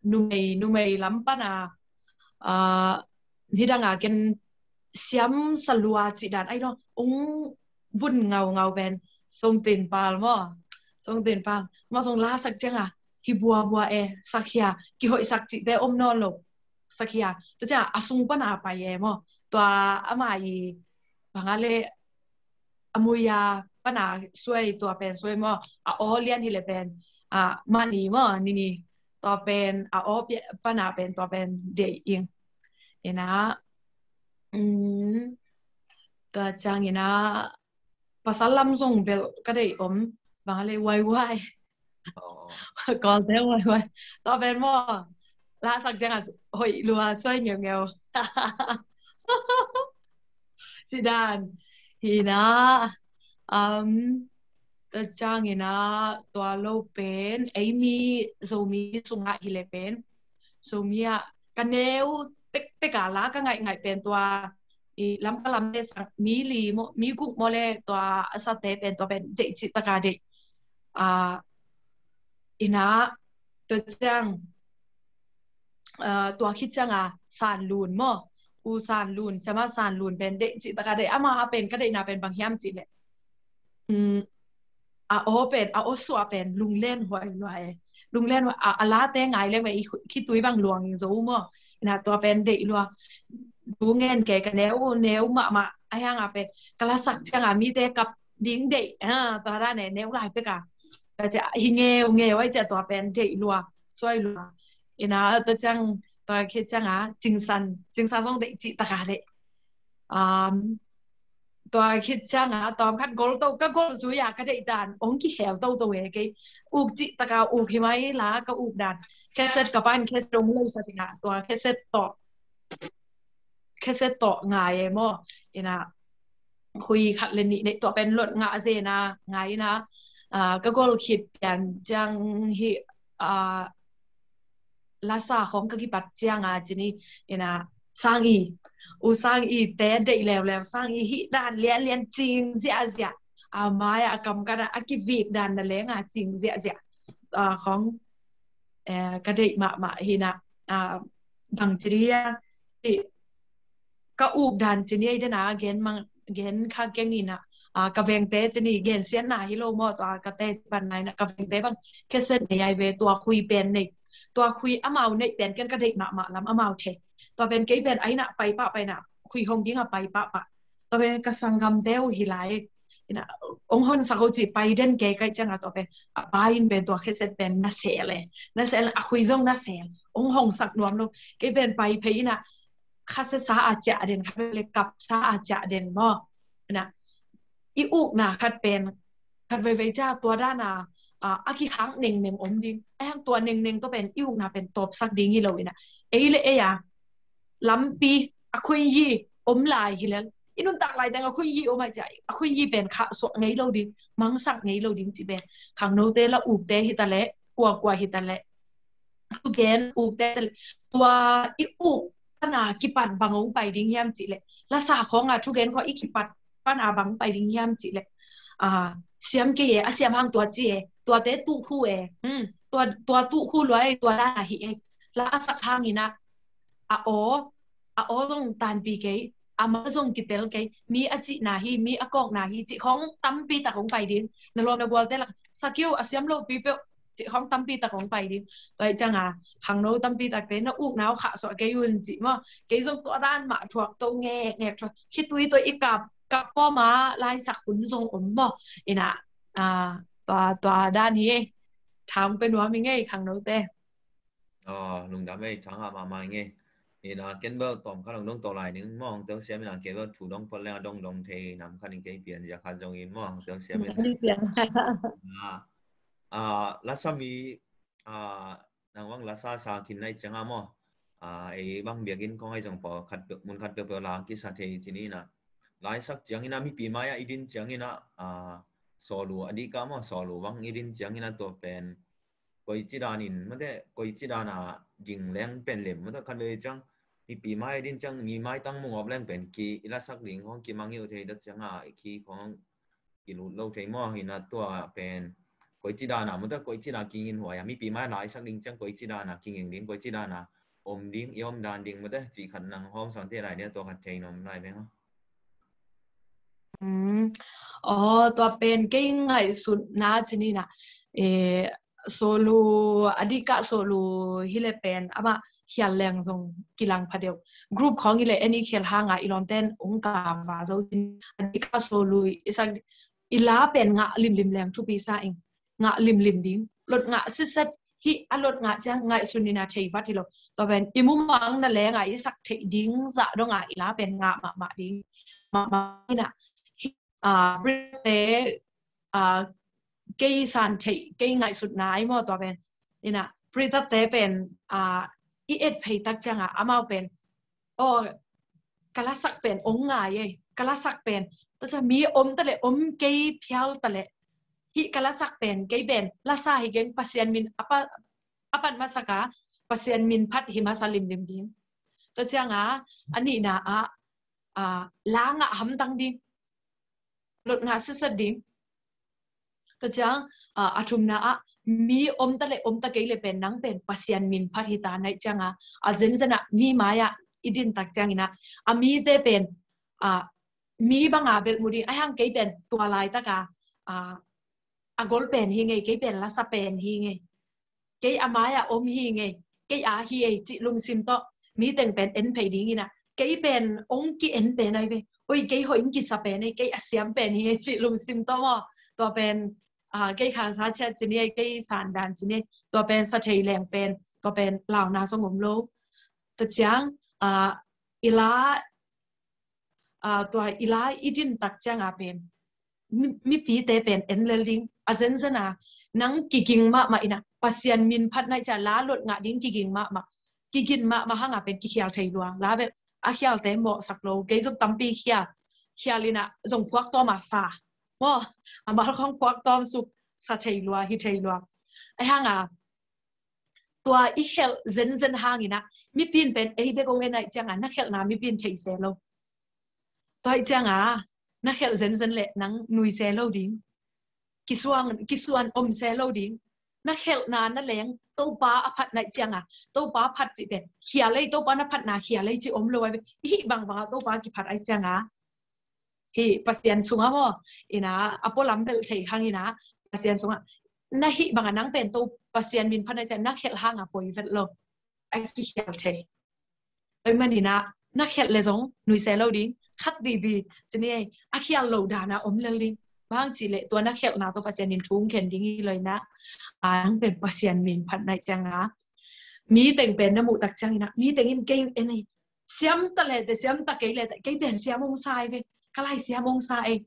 numei, numei lam pana, ah, hidang a ken siam salua cih dan ai no ong bun ngaungau pen Songtinpal maw. Songtinpal maw, song lasak ciang a hi buabua e, sak hia, kihoihsak cihte om nawn lo. Sak hia, tua ciang a sung pana pai e maw. Tua ama i bang a le a muia pana suai, tua pen suai maw. A aw lian hi le pen a mani maw, nini. Tua pen a aw pana pen tua pen deih ing. Ina tua ciang ina pasal lam zong bel ka deih om. Bang a le waiwai. Kawlte waiwai. Tua pen maw lasak ciang a hoih lua suai ngeungeu. Ci dan hi na. Tua ciang ina tua lo pen ei mi Zomi sungah hi le pen Zomi ah ka neu pekpek a la ka ngaihngaih pen tua i lam ka lam le sang mi li maw, mi guk maw le tua a sate pen tua pen deih cih taka deih. Ina tua ciang tua khit ciang a Sanlun maw, U Sanlun, Siama Sanlun pen deih cih taka deih. Ama a pen ka deihna pen bang hiam cih leh a aw pen, a aw suah pen lunglen huai lua e. Lunglen huai, a late ngai leng ve i khitui bang luang zo maw. Ina tua pen deih lua. Tu ngen kei ka neu neu mahmah a hiang a pen ka lasak ciang a mite kap ding deih. Tua dan e, neu lai pek a. Ka cia hi ngeu ngeu ai cia tua pen deih lua, suai lua. Ina tua ciang tua khit ciang a Cingsan, Cingsan zong deih cih taka deih. Tua khit ciang a tawm khat gol to, ka gol zui a ka deih dan ong kihel toto e kei. Uk cih taka uk hi mai la ka uk dan. Kheset ka pan kheset ong lei sa tina tua kheset tawh, kheset tawh ngai e maw. Ina khui khat le nih neih tua pen lot ngah zena ngai ina ka gol khit pian ciang hi lasa khong ka kipat ciang a ci ni ina Sang I, U Sang I te deih leuleu, Sang I hih dan lianlian cing ziahziah. A mai a kam kana a kivik dan na lenga cing ziahziah. Khong ka deih mahmah hi na. Bang ci dia ka uk dan ci ni ei dena gen mang gen kha keng ina ka vengte ci ni gen sian na hi lo maw, tua ka te pan na ina ka vengte bang kheset nei ai ve, tua khui pen nei, tua khui amau neih pen ken ka deih mahmah lam amau the. Tua pen kei pen aina pai pah pai na khui hong ding a pai pah pah. Tua pen ka sanggamte uh hi lai ina ong hon sak ho ci pai den kei kai ciang a tua pen a pai in pen tua kheset pen na sel e, na sel a khui zong na sel ong hong sak nuam lo. Kei pen pai phei ina khase sa a ciah den, khat le kap sa a ciah den maw. Ina i ukna khat pen khat veivei cia tua dana a kikhang nengneng om ding. A hiang tua nengneng tua pen i ukna pen tawpsak ding hi lo ina. Ei le ei a lampi a khuiyi om lai hi lel. I nuntak lai teng a khuiyi om ai cia a khuiyi pen khah suah ngei lo ding, mangsak ngei lo ding ci pen khangnote la ukte hi ta le, kuakua hi ta le. Thugen ukte tua i uk pana kipat bang ong pai ding hiam cih leh lasa khong a thugen khong i kipat pana bang pai ding hiam cih leh siam kei e, a siam hang tua ci e, tuate tuh khu e, tua tuh khu lua e, tua dana hi e. La a sak hang ina a aw, a aw zong tanpi kei, a ma zong kitel kei, mi a cihna hi, mi a kawkna hi cih khong tampi tak ong pai ding. Na lawm na gualte lak sakio a siam lo pi peuh cih khong tampi tak ong pai ding. Tua hi ciang a khangno tampi takte na ukna uh khah suah kei un cih maw. Kei zong tua dan mah thuak to ngek ngek thuak. Khitui tua i kap kap pawma laisak hun zong om maw. Ina tua tua dan hi. Thang pe nuam i ngei khangnote. Aw, lungdam ei, thangah mahmah ing ei. Ina, ken bel tawm khat hong dong to lai ning maw, hong teu siam ina, kei bel thu dong phot leng a dong dong thei nam khat ing, kei pian zia khat zong in maw, hong teu siam ina. Ah, ah, lasa mi, ah, nang bang lasa sa khin nai ciang a maw. Ah, ei bang biakinn khong ai zong pawl khat peuh, mun khat peuh peuh la kisa thei ci ni ina. Laisak ciang ina, mipi mai-ah i din ciang ina, ah, sawlu a dih ka maw, sawlu bang i din ciang ina tua pen koi ci dan in, mate, koi ci dan a ding leng pen lem, mate, khat vei ciang, mipi mai din ciang, mi maitang mungawp leng pen ki, i lasak ding khong kimangngilh thei dot ciang a, ki khong kilut lo thei maw, hi na tua pen, koi ci dan a, mate, koi ci dan a kingin huai a, mipi mai laisak ding ciang, koi ci dan a kinging ding, koi ci dan a om ding, i om dan ding, mate, ci khat nang hawm sang te lai nia, tua khat thei nuam lai veng a. Mm. Aw, tua pen kei ngaihsutna ci ni na. Eh, sawlu, a dih ka sawlu hi le pen, amah khial leng zong kilang pha deuh. Group khong hi le, any khial hang a, i lawmten ong ka va zo. A dih ka sawlu, i sak, i la pen ngah limlim leng thupi sa ing. Ngah limlim ding. Lot ngah sitset hi a, lot ngah ciang ngaihsun ina thei vat hi lo. Tua pen i mumang na leng a i sak theih ding zah dong a i la pen ngah mahmah ding. Mahmah ina. Hi, ah, Britatte, ah, kei san theih, kei ngaihsutna ai maw tua pen. Ina, Britatte pen, ah, i et phei tak ciang a, amau pen. Aw, ka lasak pen ong ngai ei, ka lasak pen. Tua ciang mi om ta le, om kei phial ta le. Hi ka lasak pen, kei pen, lasa hi keng Pasian min, a pa, a pan masak a, Pasian min phat hi masa limlim ding. Tua ciang a, a nihna a, a, la ngah hamtang ding. Lot ngah sitset ding. Tua ciang, ah, a thumna ah, mi om ta le om ta kei le pen nang pen Pasian min phat hi ta naih ciang a, a zenzen ah mi mai ah i din tak ciang ina, a mite pen, ah, mi bang a belh mu ding, a hang kei pen tua laitak a, ah, a gol pen hi ngei, kei pen lasa pen hi ngei. Kei a mai ah om hi ngei, kei a hi ei cih lungsim tawh, mi teng pen en phei ding ina. Kei pen ong ki en pen ai ve. Oi, kei hoih ong kisa pen ei, kei a siam pen hi ei cih lungsim tawh maw. Tua pen, ah, kei khansa ciat ci ni ei, kei sandan ci ni ei. Tua pen sa thei leng pen, tua pen launa zong om lo. Tua ciang, ah, i la, ah, tua i la i din tak ciang a pen. Mi, mipite pen en lel ding, a zenzen a, nang kiging mahmah ina, Pasian min phat naih ciang la lot ngah ding kiging mahmah, kigin mahmah hang a pen kikhial thei lua, la bel, a khialte mawhsak lo, kei zong tampi khial, khial ina, zong phuak tawm a sa, maw, a mal khong phuak tawm suk, sa thei lua, hi thei lua. A hang a, tua i khelh zenzen hang ina, mipi in pen ei bek ong en naih ciang a, na khelhna mipi in thei se lo. Tua ih ciang a, na khelh zenzen le nang nui se lo ding. Kisuan, kisuan om se lo ding. Na khelhna na leng, Topa a phat naih ciang a, Topa phat cih pen, khial ei, Topa na phatna khial ei cih om lo ai ve. I hih bangbang a Topa kiphat ai ciang a. Hi Pasian sung a maw, ina, a pualam belh thei hang ina, Pasian sung a. Na hih bang a nang pen to Pasian min phat naih ciang, na khelh hang a poi vet lo. A kikhial thei. Oi man ina, na khelh le zong, nui se lo ding, khat didi, ci ni ei, a khial lo dan a om lel ding. Bang ci le tua na khelhna to Pasian in thu ong khen ding hi lo ina, a nang pen Pasian min phat naih ciang a. Mi teng pen na muh tak ciang ina, mi teng in kei en ei. Siam ta le te, siam ta kei le te, kei pen siam ong sa ei ve, ka lai siam ong sa ei.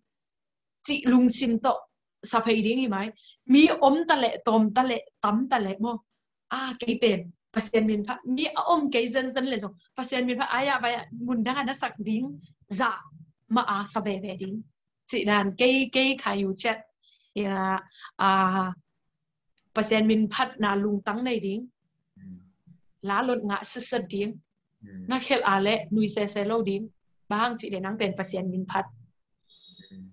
Cih lungsim tawh sa phei ding hi mai. Mi om ta le, tawm ta le, tam ta le maw. A, kei pen Pasian min phat, mi a om kei zenzen le zong Pasian min phat, ai a, vai a, mun dang a na sak ding zah mah a sa veve ding. Cih dan kei, kei khai uh ciat. Ina, a, Pasian min phatna lungtang nei ding. Hmm. La lot ngah sitset ding. Hmm. Na khelh a le nui sese lo ding. Bang hang cih le nang pen Pasian min phat. Hmm.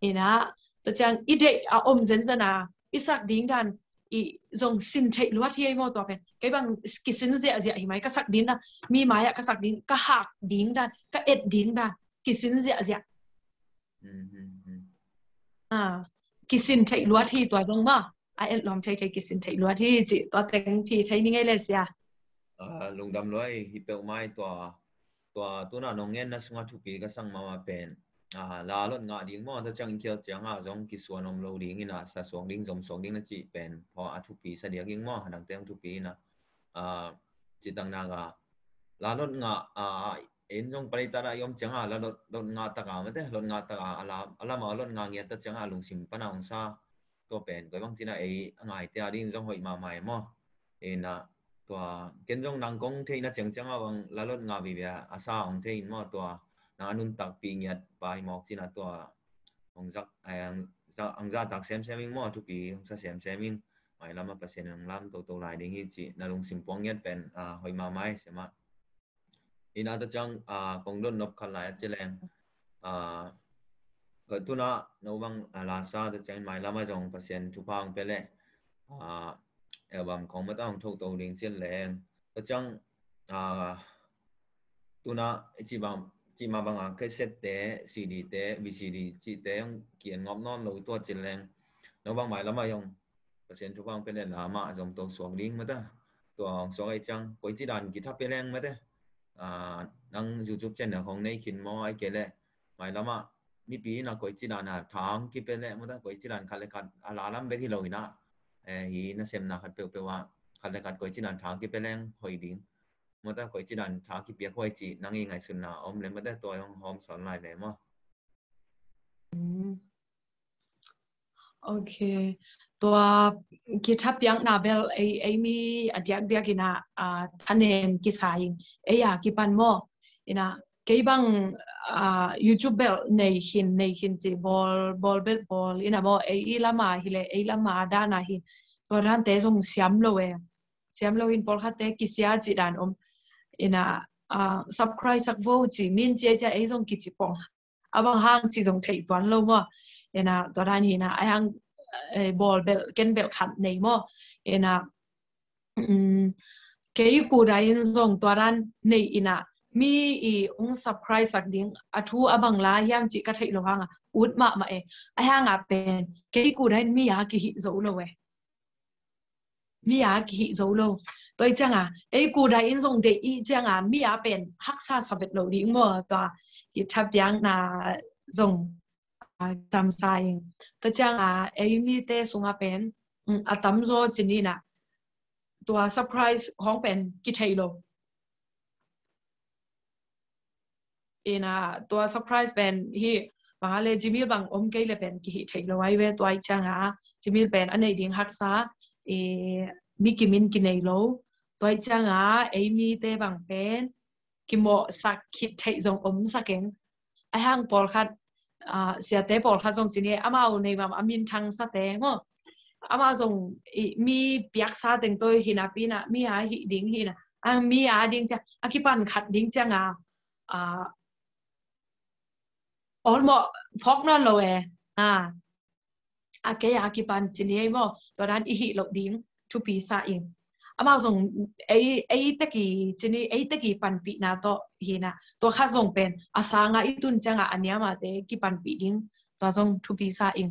Ina, tua ciang i deih a om zenzen a, i sak ding dan, i zong sin theih luat hi ei maw tua pen. Kei bang kisin ziahziah hi mai, ka sak ding dan, mi mai ah ka sak ding, ka hak ding dan, ka et ding dan, kisin ziahziah. Hmm, hmm, hmm. A, kisin theih luat hi tua zong maw. A et lawm thei thei kisin theih luat hi cih tua teng phi thei ni ngei le sia. A, lungdam luai hi peuh mai tua, tua tuna nong ngenna sungah thupi ka sang mahmah pen. A, la lot ngah ding maw, tua ciang i khial ciang a zong kisuan om lo ding ina, sa suak ding, zom suak ding na cih pen. Pua a thupi sa diak ing maw, a dangte hong thupi ina. Ah, citak nak a, la lot ngah, ah, en zong palitat a i om ciang a, la lot, lot ngah tak a mate, lot ngah tak a, a la, a lam a lot ngah ngiat tak ciang a, a lungsim pan a hong sa, tua pen koi bang ci na ei a ngaite a ding zong hoih mahmah e maw. Ina, tua, ken zong nang kong theihna ciangciang a bang la lot ngah vive a sa hong thei in maw, tua, nang a nuntakpih ngiat pa hi mawk ci na tua, hong zak, eh, hong zak, hong zahtak semsem ing maw, thupi hong sa semsem ing, mailam a Pasian in hong lam toto lai ding hi ci, na lungsim puang ngiat pen, ah, hoih mahmah e, siamah. Ina, tua ciang, ah, kong dot nop khat lai a ci leng, ah, ka tuna no bang, ah, la sa, tua ciang mailam a zong Pasian thupha hong pia leh, ah, album khong mata hong thoto ding ci leng. Tua ciang, ah, tuna i ci bang, ci ma bang a cassette te, C D te, V C D cihte hong ki-en ngawp nawn lo tua ci leng. No bang mailam a zong Pasian thupha hong pia leh la mah zong to suak ding mata. Tua hong suak ahih ciang, koi ci dan guitar pia leng mate. Ah, nang YouTube channel khong nei khin maw, ahih kei leh mailam a mipi in a koi ci dan a tha hong kipia leh mata, koi ci dan khat le khat a la lam bek hi lo ina. Eh, hi nasemna khat peuhpeuh a, khat le khat koi ci dan tha hong kipia leng hoih ding. Mata koi ci dan tha kipiak hoih ci, nang i ngaihsutna om leh mata tua hong hawm sawn lai ve maw. Mm. Ok. Tua kithapiakna bel ei, ei mi a diakdiak ina, ah, thanem kisa in, ei a kipan maw. Ina, kei bang, ah, YouTube bel nei khin, nei khin ci bawl, bawl bel bawl ina maw, ei i lam a hi leh, ei lam a dan a hi. Tua dante zong siam lo e. Siam lo in pawlkhatte kisia ci dan om. Ina, ah, subscribe sak vo ci, min cia cia ei zong kici pong. A bang hang ci zong thei tuan lo maw. Ina, tua dan hi ina, a hang, eh, bawl bel, ken bel khat nei maw. Ina, mm, kei ku dai in zong tua dan nei ina, mi i hong subscribe sak ding, a thu a bang la hiam ci ka thei lo hang a, ut mahmah e. A hang a pen, kei ku dai in mi a kihih zo lo e. Mi a kihih zo lo. Tua i ciang a, ei ku dai in zong deih i ciang a, mi a pen haksa sa vet lo ding maw, tua kithapiakna zong, ah, tamsa ing. Tua ciang a, ei mite sung a pen, mm, a tamzaw ci ni ina, tua subscribe khong pen kithei lo. Ina, tua subscribe pen hi, bang a le Gmail bang om kei le pen kihih thei lo ai ve, tua i ciang a, Gmail pen a nei ding haksa, i, mi kimin kinei lo, tua i ciang a, ei mite bang pen, kimawhsak khit theih zong om sak eng. A hang pawlkhat, ah, siate pawlkhat zong ci ni, amau nei bang a minthang sate maw. Amau zong i, mi piaksa teng toi hi napi ina, mi a hih ding hi ina. A mi a ding ciang, a kipan khat ding ciang a, ah, olmawh phawk nawn lo e. Ah. A kei a kipan ci ni ei maw, tua dan i hih loh ding thupi sa ing. Amau zong ei, ei teki ci ni, ei teki panpihna tawh hi ina. Tua khat zong pen, a sang a i tun ciang a, a niam a te kipanpih ding, tua zong thupi sa ing.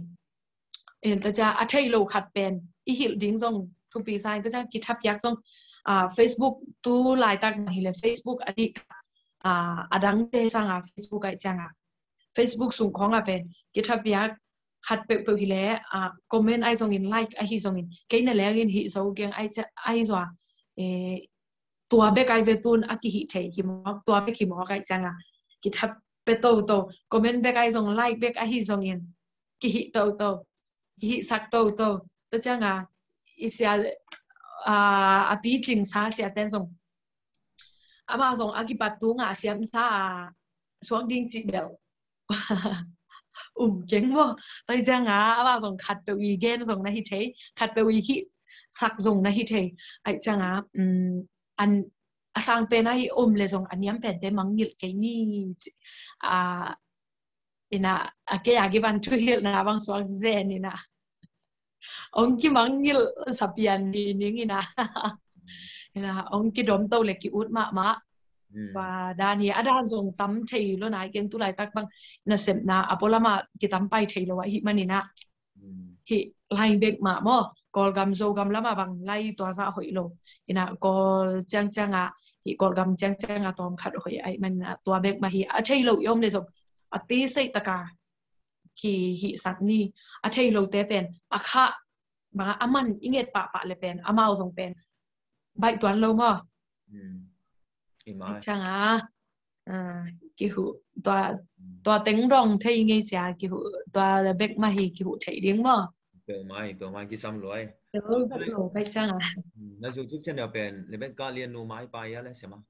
In, tua ciang a thei lo khat pen i hilh ding zong thupi sa ing, tua ciang kithapiak zong, ah, Facebook tu laitak hi leh Facebook a dih, ah, a dangte sang a Facebook a i ciang a. Facebook sung khong a pen kithapiak khat peuhpeuh hi leh, ah, comment ai zongin, like ahi zongin, kei na leng in hih zo geng ai cia-, ai zua, eh, tua bek ai ve tun a kihih thei hi mawk, tua bek hi mawk ai ciang a. Kithap pe toto, comment bek ai zong, like bek ahi zongin, kihih toto, kihih sak toto. Tua ciang a, i sia, ah, a picing sa sia ten zong. Amau zong a kipat tung a siam sa a suak ding cih bel um keng maw. Tua ciang a, amau zong khat peuh i gen zong na hi thei, khat peuh i hih sak zong na hi thei. Ai ciang a, um, an, a sang pen a i om le zong a niam pente mangngilh kei ni. A, ina, a kei a kipan thuhilhna bang suak zen ina. Ong kimangngilh sa pian ni ning ina. Ina, ong kidomto le ki-ut mahmah. Hmm. Tua dan hi, a dan zong tam thei lo nai ken tu laitak bang nasepna a pualam a kitam pai thei lo ahih man ina. Hmm. Hih lai bek mah maw, Kawlgam Zogam lam a bang lai tua zah hoih lo. Ina Kawl ciangciang a, hih Kawlgam ciangciang a tawm khat hoih ahih man ina tua bek mah hi, a thei lo i om le zong a teseih tak a kihihsak ni. A thei lote pen a khah bang a man i nget pahpah le pen amau zong pen baih tuan lo maw. Hmm. Hi mai. Ciang a, ah, kihuh tua, tua teng dong thei ngei sia, kihuh tua bek mah hi, kihuh thei ding maw. Peuhmah hi, peuhmah hi, kisam lua hi. Peuhmah hi, tua ciang a. Hmm, na YouTube channel pen Rebecca Liannu mah hi pah hia le sia maw.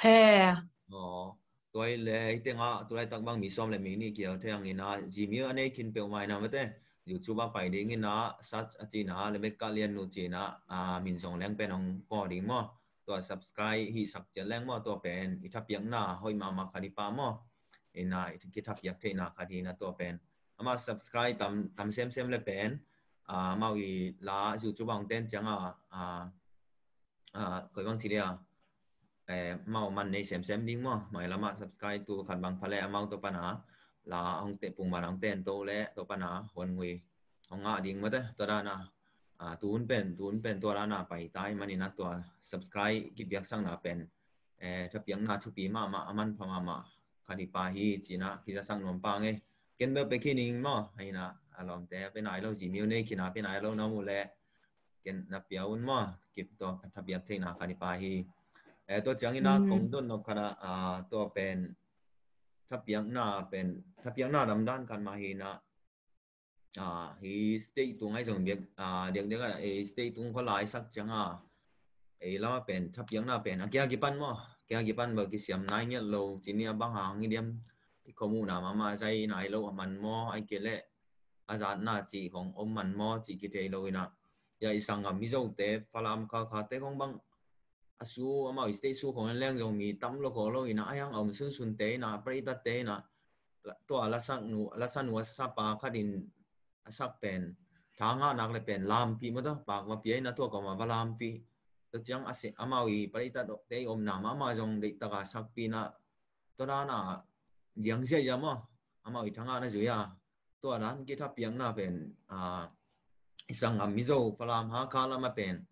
He. Aw, tua hi le, hih tengah tu laitak bang mi sawm le mi nih kial thei hang in a, Gmail a nei khin peuhmah in a mate, YouTube ah pai ding in a, search a ci in a, Rebecca Liannu ci in a, ah, min zong leng pen hong paw ding maw. Tua subscribe hih sak ciat leng maw, tua pen i thapiakna hoih mahmah khat hi pah maw. In a, i kithapiak theihna khat hi in a tua pen. Amah subscribe tam, tam semsem le pen, ah, amau i la YouTube ah hong ten ciang a, ah, ah, koi bang ci dia, eh, amau man nei semsem ding maw. Mailam ah subscribe tu khat bang pha le amau tua pan a la hong teh pung ban hong ten to le tua pan a huan ngui hong ngah ding mate, tua dan a, ah, tun pen, tun pen tua dan a pai tai man in a tua subscribe kipiaksakna pen, eh, thapiakna thupi mahmah, a manpha mahmah khat hi pah hi ci in a kizasak nuam pah ing e. Ken bel pe khin ing maw, hi in a, a lawmte pe nai lo, Gmail nei khin a pe nai lo na mu le ken na pia un maw, kip tua thapiak theihna khat hi pah hi. Eh, tua ciang in a, mm, kong dot nop khat a, ah, tua pen thapiakna pen, thapiakna lamdan khat mah hi in a, ah, hi state tung ai zong diak, ah, diakdiak a, eh, state tung khualai sak ciang a, ei lam a pen thapiakna pen a kia kipan maw, a kia kipan bel kisiam nai ngiat lo, ci ni a bang hang i diam, i khomuhna mahmah zai nai lo a man maw, ai kei leh a zatna cih khong om man maw cih kithei lo in a. Ia i sanggam Mizote, Falam Khakhate khong bang a su, amau i state su khong en leng zong mi tam lo khaw lo in a, a hiang a om sunsunte in a, Paletwa te in a, la, tua lasaknu, lasanu a sapa khat in a sak pen, tha ngah nak le pen lampih maw, tua pak va pia in a, tua kawm a va lampih. Tua ciang a si, amau i Paletwa te i omna mahmah zong deihtak a sakpih in a, tua dan a liang ziahziah maw, amau i tha ngahna zui a, tua dan kithapiakna pen, ah, i sanggam Mizo, Falam, Hakha lam a pen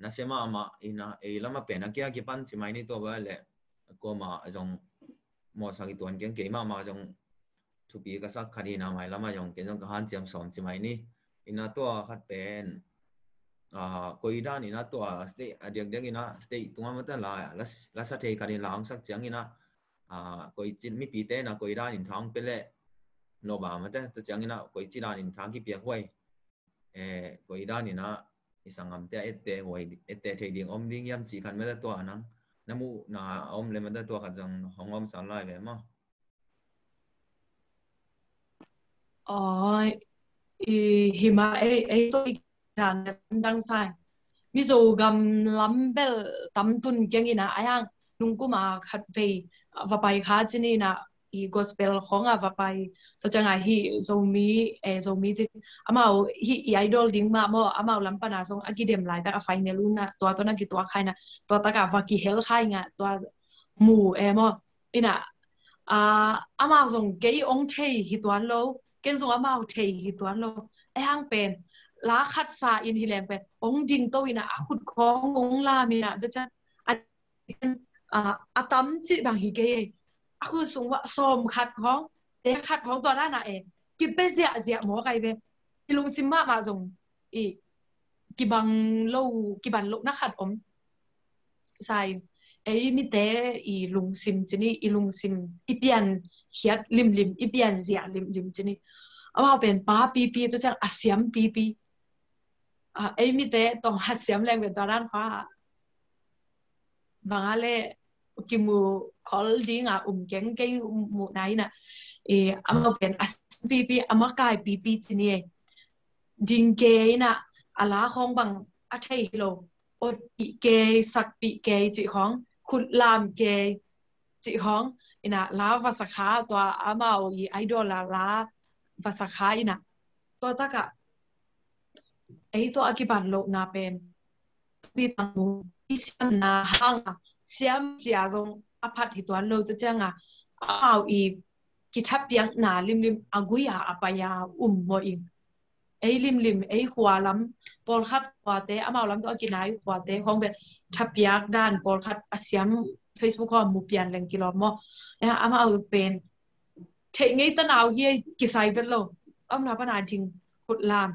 nasia mahmah in a, ei lam a pen a kia kipan ci mai ni, tua bel leh kuamah zong mawhsak i tuan keng, kei mahmah zong thupi ka sak khat hi in a, mailam a zong ken zong ka hanciam sawm ci mai ni. In a tua khat pen, ah, koi dan in a tua state, a diakdiak in a state tung a mate la, la, lasa thei khat in la hong sak ciang in a, ah, koici, mipite in a koi dan in tha hong pia leh nop a mate, tua ciang in a koici dan in tha kipiak huai, eh, koi dan in a i sanggamte a etteh huai, etteh thei ding om ding hiam cih khat mate, tua nang na muhna a om le mate, tua khat zong hong om sam lai ve maw. Aw, i, hi mah, ei, ei tua i dan dang sai. Mizo gam lam bel tam tun keng in a, a hiang nungkum a khat vei va pai kha ci ni in a, i gospel khong a va pai. Tua ciang a hi Zomi, eh, Zomi ci, amau hi i idol ding mah maw, amau lam pan a zong a kidem laitak a final un a, tua tua na kituak kha in a, tua tak a va kihel kha in a, tua mu e maw. In a, ah, amau zong kei ong thei hi tuan lo, ken zong amau thei hi tuan lo. A hiang pen la khat sa in hi leng pen ong ding to in a, a khut khong ong lam in a, tua ciang a, ah, a tam cih bang hi kei e. A khut sung va sawm khat khong, te khat khong, tua dan a e. Kipia ziahziah mawk ai ve. I lungsim mahmah zong i kibang lo, kiban lohna khat om. Sai, ei mite i lungsim ci ni, i lungsim i piankhiat limlim, i pianziah limlim ci ni. Amau pen pa pipi, tua ciang a siam pipi. Ah, ei mite tong hat siam leng pen tua dan kha. Bang a le kimu khol ding a um keng, kei muhna in a, eh, amau pen a siam pipi, a makai pipi ci ni e. Ding kei in a, a la khong bang a thei hi lo. Otpih kei, sakpih kei cih khong, khut lam kei cih khong, in a la va sa kha, tua amau i idol a la va sa kha in a. Tua tak a ei tua a kiban lohna pen pi tang i siamna hang a siam cia zong a phat hi tuan lo, tua ciang a amau i kithapiakna limlim a gui a, a pai a um maw ing. Ei limlim, ei khua lam, pawlkhat khuate, amau lam tawh a kinai khuate khong pen thapiak dan pawlkhat a siam, Facebook khong a mu pian leng kilawm maw. Eh, amau pen theih ngei ta nau hi, kisai vet lo. Omna pan a ding, khut lam,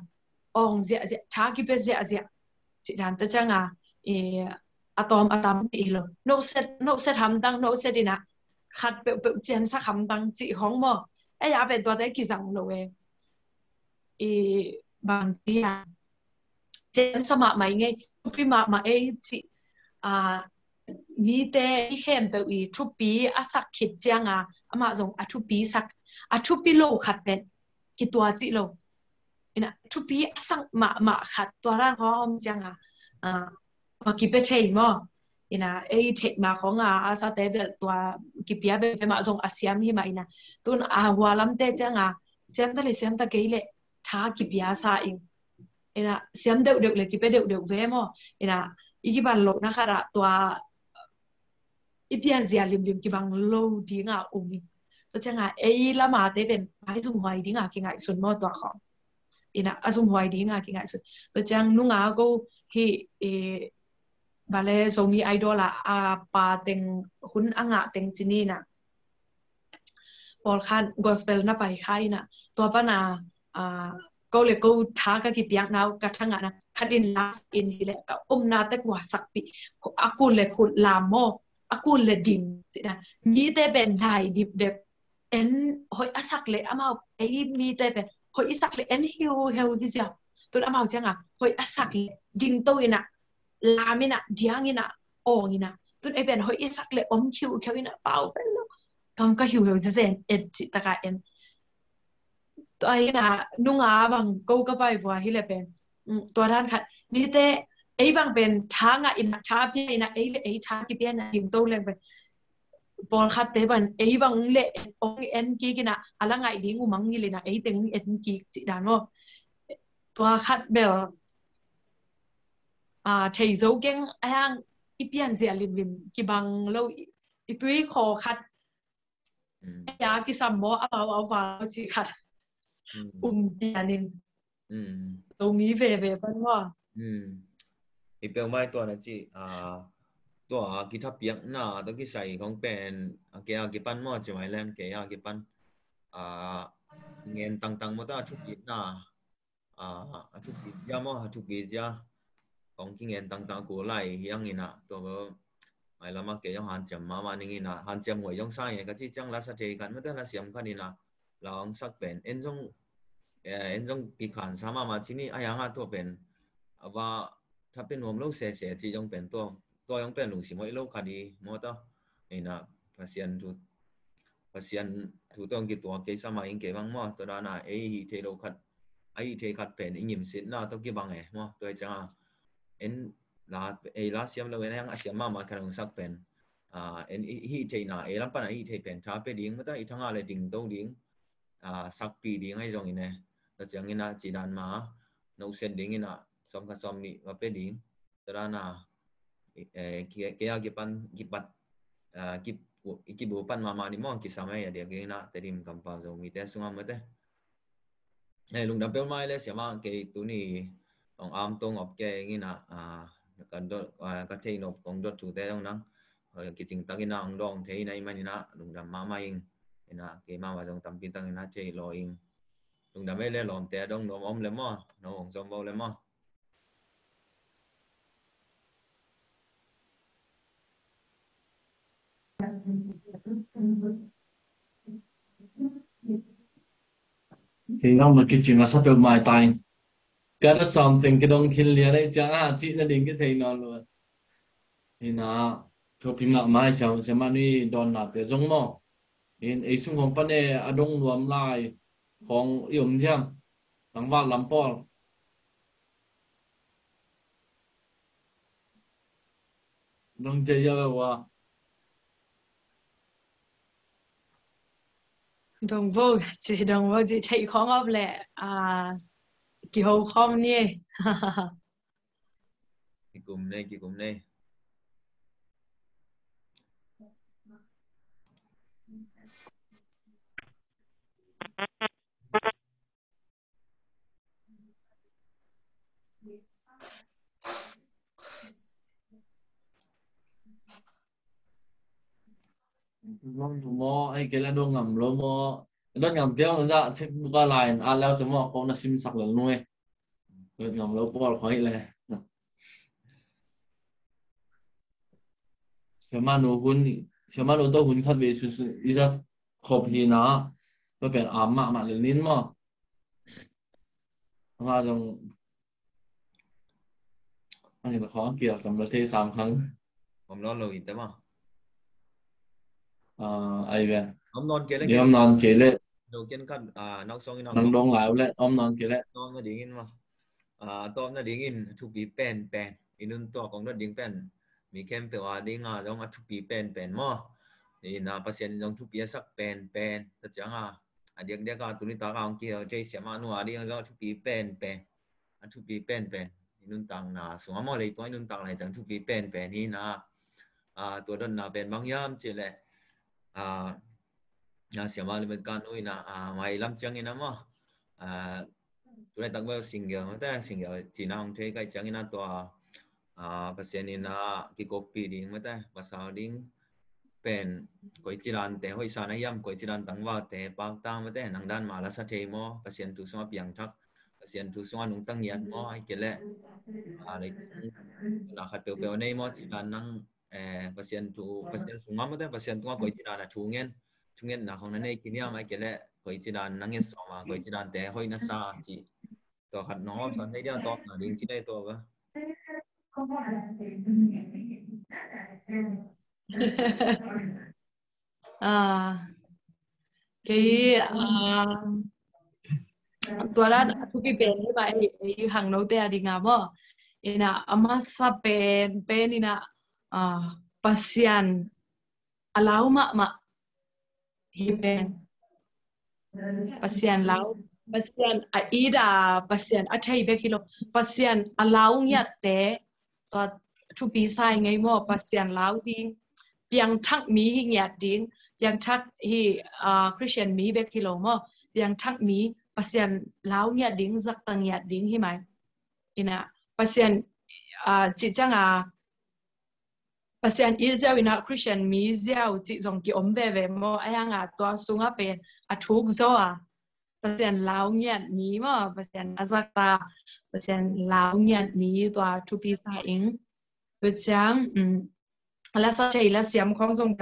awng ziahziah, tha kipia ziahziah cih dan, tua ciang a i, a tawm a tam cih hi lo. Noset, noset hamtang, noset in ah khat peuhpeuh ciansak hamtang cih hong maw. Ei a pen tuate kizang lo e. I bang ci a ciansa mahmah i ngei, thupi mahmah ei cih, a, mite i khempeuh i thupi a sak khit cianga amah zong a thupi sak, a thupi lo khat pen kitua cih lo. Ina thupi a sak mahmah khat tua dan khawng om cianga, a, a kipia thei maw. Ina ei theih ma khawng a, a sate bel tua kipia bel bel mah zong a siam hi mah ina. Tun a hua lamte cianga siam ta le siam ta kei le tha kipia sa ing. Ina siam deuhdeuh le kipia deuhdeuh ve maw. Ina i kiban lohna khat ah tua i pianzia limlim kibang lo dinga um ing. Tua cianga ei lamate pen a i zumhuai dinga kingaihsun maw tua khawng. Ina a zumhuai dinga kingaihsun. Tua ciang nunga ko hi, i, bale Zomi Idol a, a pa teng hun a ngah teng ci ni ina. Pawlkhat gospel na pai kha ina. Tua pana, a, ko le ko tha ka kipiak nau ka thangahna khat in last in hi le ka umna te kua sakpih. A kul le kul lam maw. A kul le ding. Cih dan. Mite pen dai dipdep. En hoih a sak le amau ei mite pen hoih i sak le en hiuheu hi zia. Tun amau cianga hoih a sak le ding to ina lam ina diang ina awng ina. Tun ei pen hoih i sak le om khiukheu ina pau pen lo. Kam ka hiuheu zezen et cih taka en. Tua ina nunga bang ko ka pai vua hi le pen. Mm, tua dan khat. Mite ei bang pen tha ngah ina tha pia ina ei le ei tha kipia ina ding to leng pen. Pawlkhatte ban ei bang le ong en kik ina a la ngaih ding umang ngil ina ei teng en kik cih dan maw. Tua khat bel, a, thei zo keng a hang i pianzia limlim kibang lo i, i tui khaw khat. Mm. Ei a kisam maw a mau a val cih khat. Mm. Um pianin. Mm. Zomi veve pan maw. Mm. I peuhmah tua na ci, a, tua kithapiakna tua kisai khong pen a kei a kipan maw ci mai len kei a kipan, a, ngen tangtang maw ta thupitna, a, a thupi zia maw a thupi zia khong kingen tangtang kul lai hi ang ina tua ko. Mai lama kei zong hanciam mahmah ning ina hanciam huai zong sa nge ka ci ciang la sa thei khat maw ta la siam khat ina la hong sak pen en zong, eh, en zong kikhan sa mahmah ci ni a hiang a tua pen a va tha pen nuam lo sese ci zong pen tua, tua zong pen lungsim hoih lo khat i maw ta. Ina Pasian thu, Pasian thu tawh kituak kei sa mah ing kei bang maw tua dana ei hih thei lo khat, a hih thei khat pen i ngimsitna tawh kibang e maw tua i cianga en la, ei la siam lo en a hiang a siam mahmah khat hong sak pen. A, en i, i hih theihna, ei lam pana i hih theih pen tha pia ding, mata i thanga le ding to ding, a, sakpih ding ahi zongin e. Tua ciangin a, ci dan ma, no set dingin a, sawm khat sawm nih va pia ding. Tua dan a, i, e, ki, kei a kipan, kipat, a, ki, i kibu pan mahmah ni maw, kisam e, a diakin a, Tedim kampau Zomite sungah mate. Hei, lungdam peuhmah le siamah kei tuni hong am tong op kei ngina, a, ka dot, a, ka thei nop kong dot thute dong nang, a, kicing tak ina hong dong thei na i man ina lungdam mahmah ing. Ina kei mahmah zong tampi tak ina thei lo ing. Lungdam ei le lawmte a dong nuam om le maw, no hong zom bo le maw. Kei nang ma kicing a sa peuh mai tai. Ka na sawm teng kidong khin lian ei ciang a cih na ding kithei nawn lo. Ina thupi mahmah siam, siamah ni dawnnate zong maw. In ei sung hong pan e a dong nuam lai hong i om diam. Tangval lam pawl. Dong cia ia ve ua. Dong vo ci, dong vo ci, thei khong op le, a, kiho khong ni. Kikum nei, kikum nei. Mo, ai kei la dong ngam lo mo. Dong ngam kei ong da check book a line a leo te mo ko na sim sak lel nuai. Dong ngam lo pawl khoi le. Siamah nu hun, siamah nu tawh hun khat vei sunsun i zat khop hi na, tua pen a mahmah lel nin maw. Ama zong a hin khawng kial kam la thei sam khang. Om lo lo i te maw. Ai ve. Om non kei le, om non kei le. Lo ken khat, ah, nang dong lai le om non kei le. Tawpna dingin maw. Ah, tawpna dingin thupi penpen i nuntuak kong dot ding pen mi khempeuh a dinga zong a thupi penpen maw. Ina Pasian in zong thupi a sak penpen ta cianga, a diakdiak a tuni taka hong kihel thei siamah nu a ding zong a thupi penpen, a thupi penpen i nuntakna sungah maw, leitung i nuntak lai tang thupi penpen hi na. Ah, tua dotna pen bang hiam cih leh, ah, na siamah le mekan uh ina, ah, mai lam ciangin a maw, ah, tulaitak bel single mate, single cina hong thei kai ciangin a tua, ah, Pasian ina kikoppi ding mate, pasal ding pen koi ci dante hoihsa na hiam, koi ci dan tangvalte pakta mate, nang dan mah la sa thei maw, Pasian thu sungah piangthak, Pasian thu sungah nungta ngiat maw, ai kei leh, ah, leitung na khat peuhpeuh nei maw ci dan nang, eh, Pasian thu, Pasian sungah mate, Pasian tungah koi ci dan a thu ngen, thu ngenna khong na nei kiniam ai kei leh koi ci dan na nget sawm a, koi ci dante hoih na sa ci. Tua khat nong om san thei dia tawpna ding ci nei tua ba. Ah, kei, ah, tua dan a thupi pen hi ba ei, ei hang note a dinga maw. Ina a masa pen, pen ina, ah, Pasian a lau mahmah hi pen. Pasian lau, Pasian a ida, Pasian a thei bek hi lo, Pasian a lau ngiatte tua thupi sa i ngei maw, Pasian lau ding, piangthak mi hi ngiat ding, piangthak hi, ah, Christian mi bek hi lo maw, piangthak mi Pasian lau ngiat ding, zakta ngiat ding hi mai. Ina Pasian, ah, cih cianga Pasian it ziau ina Christian mi ziau cih zong kiom veve maw, a hianga tua sungah pen a thuk zaw a Pasian lau ngiat mi maw, Pasian a zakta, Pasian lau ngiat mi tua thupi sa ing. Tua ciang, um, la sa thei la siam khong zong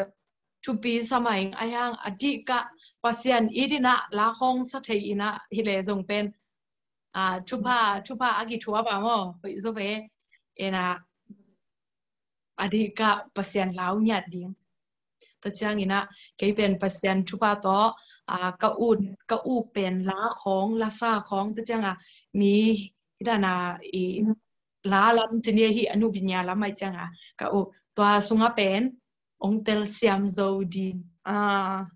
thupi sa mah ing, a hiang a dihkah Pasian it ina la khong sa thei ina hi le zong pen, ah, thupha, thupha a kithuap a maw, hoih zaw ve. Ina a dihkah Pasian lau ngiat ding. Tua ciang ina kei pen Pasian thupha tawh, ah, ka ut, ka ut pen la khong, la sa khong, tua cianga mi hi dana i la lam ci ni hi a nu binya lam ai cianga ka ut tua sungah pen ong telsiam zo ding. Ah.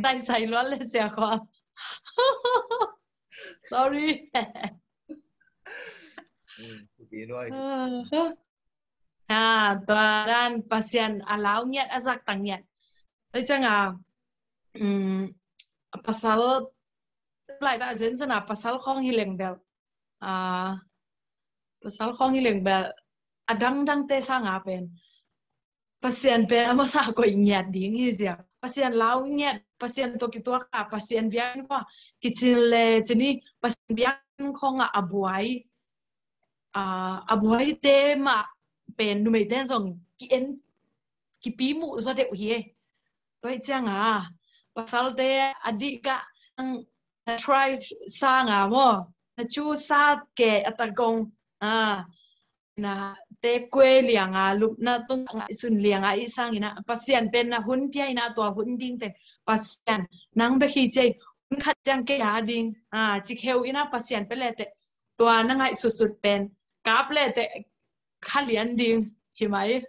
Sai sai luat le sia khua. Sorry. Hmm, thupi luat. Ah, tua dan Pasian a lau ngiat a zakta ngiat. Tua cianga, um, pasal laitak zenzen a pasal khong hi leng bel. Ah, pasal khong hi leng bel a dangdangte sanga pen Pasian pen a masa koih ngiat ding hi zia. Pasian lau ngiat, Pasian tawh kituak a, Pasian biakinn khong a kicin le cini, Pasian biakinn khong a a buai, ah, a buaite mah pen numeite zong ki-en, kipi muh zaw deuh hi e. Tua hi cianga pasalte a dihkah na tribe sanga maw, na cu sa ke a takong, ah, na te kue lianga lupna tun ngaihsun lianga i sangina Pasian pen na hun pia ina tua hun ding pen Pasian nang bek hi cei, hun khat ciang kei a ding, ah, cik heu ina Pasian pe lete tua na ngaihsutsut pen kap lete khalian ding hi mai.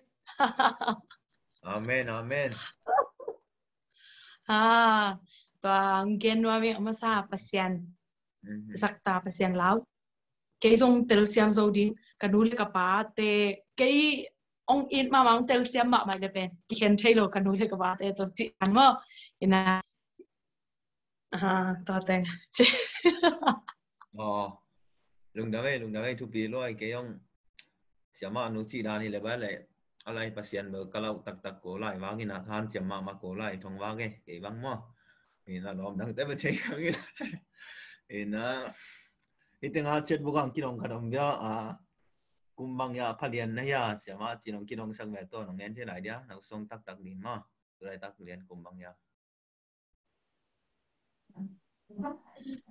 Amen, amen. Ah, tua ang gen nuam ing a masa Pasian. Mhm. Zakta Pasian lau. Kei zong telsiam zo ding, ka nu le ka pate, kei ong it mahmah ong telsiam mahmah le pen kikhen thei lo ka nu le ka pate tawh cih an maw. Ina, ah, tua teng. Oh. Lungdam ei, lungdam ei, thupi luai, kei ong siamah nu cih dan hi le ba le, a lai Pasian bel ka lauh taktak ko lai vangin a khan ciam mahmah ko lai thong vang e, kei bang maw. Ina lawm dangte bel thei vangin. Ina, hih tengah chatbook ah kinong khat om bia, ah, Kum bang ya pha lian na ya, siama ci nong kinong sak ve to, nong ngen thei lai dia, nong song taktak din ma. Tulai tak lian kum bang ya.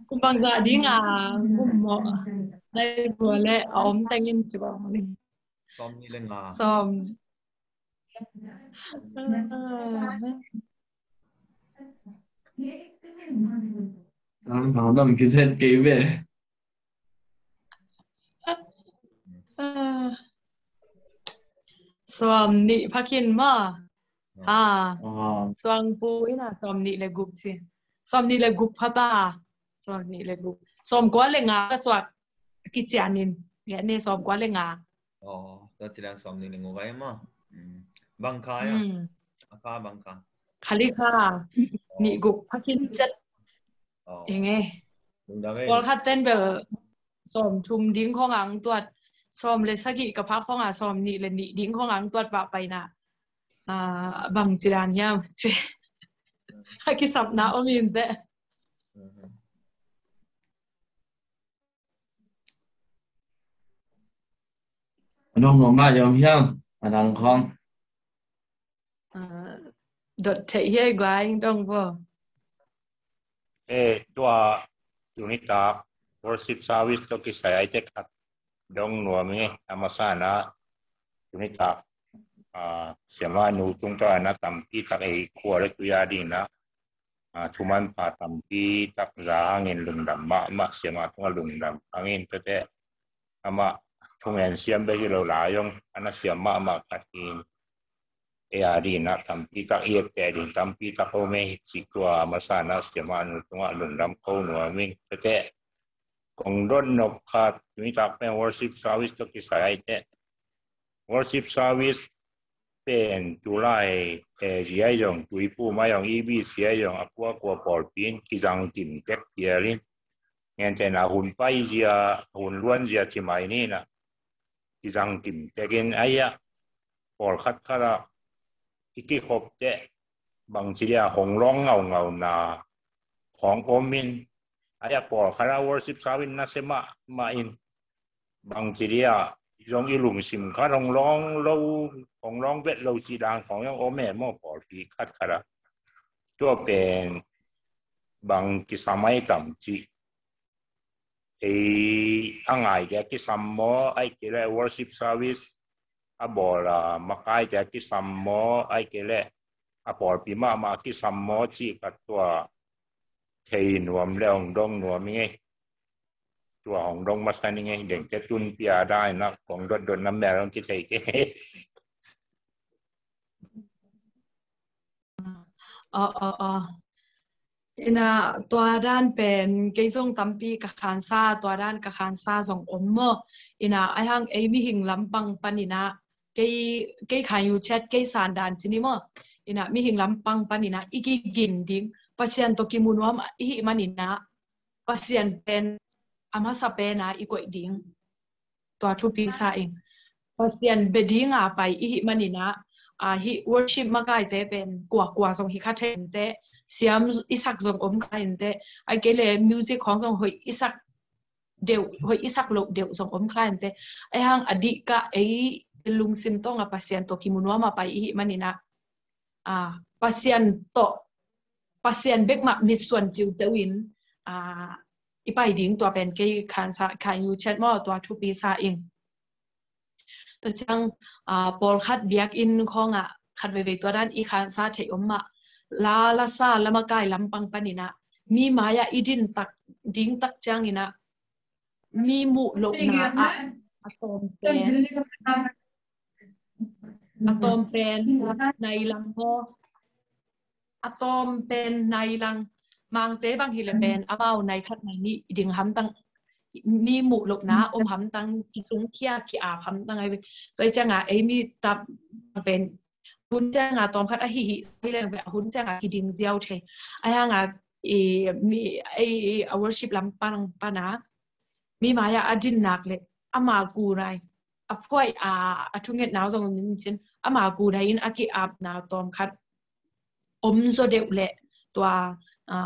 Kum bang za ding a, kum mo. Dai bua le a om tengin ci bang ni. Som ni le nga. Som. Som ni le nga. Som ni pha khin ma. Ha. Suang pu ina som ni le gup ci. Som ni le gup pha ta. Som ni le gup. Som kua le nga ka suak. Kicianin. Ya ne som kua le nga. Oh, to ci lang som ni le nga ma. Bang kha ya. A kha bang kha. Khali kha. Ni gup pha khin chat. Enge. Pawl khat ten bel som thum ding khong ang tuat. Som le sagih ka pha khong a som ni le ni ding khong ang tuat pah pai na. Bang ci dan hiam ci. A kisapna om in te. Nong nong ngai om hiam. A dang khong. Dot thei hiai guai dong bo. Eh, tua tuni tak worship service to kisai ai tek khat dong nuam ing. A masa na tuni tak siama nu tung ta na tampi tak ei khua le tuya ding na. Thuman pha tampi tak za hangin lungdam mahmah, siama tunga lungdam hangin tete. Ama thungen siam bek hi lo lai ong ana siam mahmah khat in. Ei a ding na tampi tak i et te ding tampi tak om ei ci tua masa na siama nu tunga lungdam ko nuam ing tete. Kong dot nop khat tuni tak pen worship service to kisai ai te. Worship service pen tulai eh, ziai zong tuipu mai zong E B C ai zong a kua kua pawlpi in kizang kim tek pial in. Ngen te na hun pai zia, hun luan zia ci mai ni na. Kizang kim tek in ai a pawlkhat khat a i kikhop te bang ci dia hong long ngau ngau na hong om in ai a pawlkhat a worship service na se mah mah in bang ci dia zong i lungsim khat hong long lo hong long vet lo ci dan khong zong om e maw pawlpi khat khat a. Tua pen bang kisam ai tam ci. Ei a ngai dia kisam maw ai kei le worship service a bawl a makai dia kisam maw ai kei le a pawlpi mahmah kisam maw ci khat tua thei nuam le hong dong nuam ing ei. Tua hong dong masa ning ei deng te tun pia dai na kong dot dot na mel hong kithei kei. Aw aw aw. Ina tua dan pen kei zong tampi ka khansa tua dan ka khansa zong om maw. Ina ai hang ei mihing lampang pan ina kei kei khan yu chet kei san dan ci ni maw. Ina mihing lampang pan ina i kigin ding Pasian to kimu nuam i hih man ina Pasian pen a masa pen a i koih ding. Tua thupi sa ing. Pasian bia ding a pai i hih man ina a hih worship makai te pen kua kua zong hi kha thei in te siam i sak zong om kha in te ai kei le music khong zong hoih i sak deuh hoih i sak loh deuh zong om kha in te ai hang a dih ka ei lungsim tong a Pasian to kimu nuam a pai i hih man ina a Pasian to Pasian bek mah mitsuan ciu teuh in a i pai ding tua pen kei khansa khan yu chet maw tua thupi sa ing. Tua ciang a pawlkhat biakinn khong a khat veivei tua dan i khansa thei om mah la lasa lamakai lampang pan ina mi mai a i din tak ding tak ciang ina mi muh lohna a a tawm pen a tawm pen nai lang maw a tawm pen nai lang mangte bang hi le pen amau nai khat nai nih ding hamtang mi muh lohna om hamtang kisung khia ki ap hamtang ai ve. Tua ciang a ei mi tap pen hun ciang a tawm khat a hi hi sai leng ve a hun ciang a kiding ziau thei ai hang a i mi ei a worship lam pan pan a mi mai a a din nak le ama ku nai a phuai a a thunget nau zong min cin ama ku nai in a ki ap nau tawm khat om zo deuh le tua a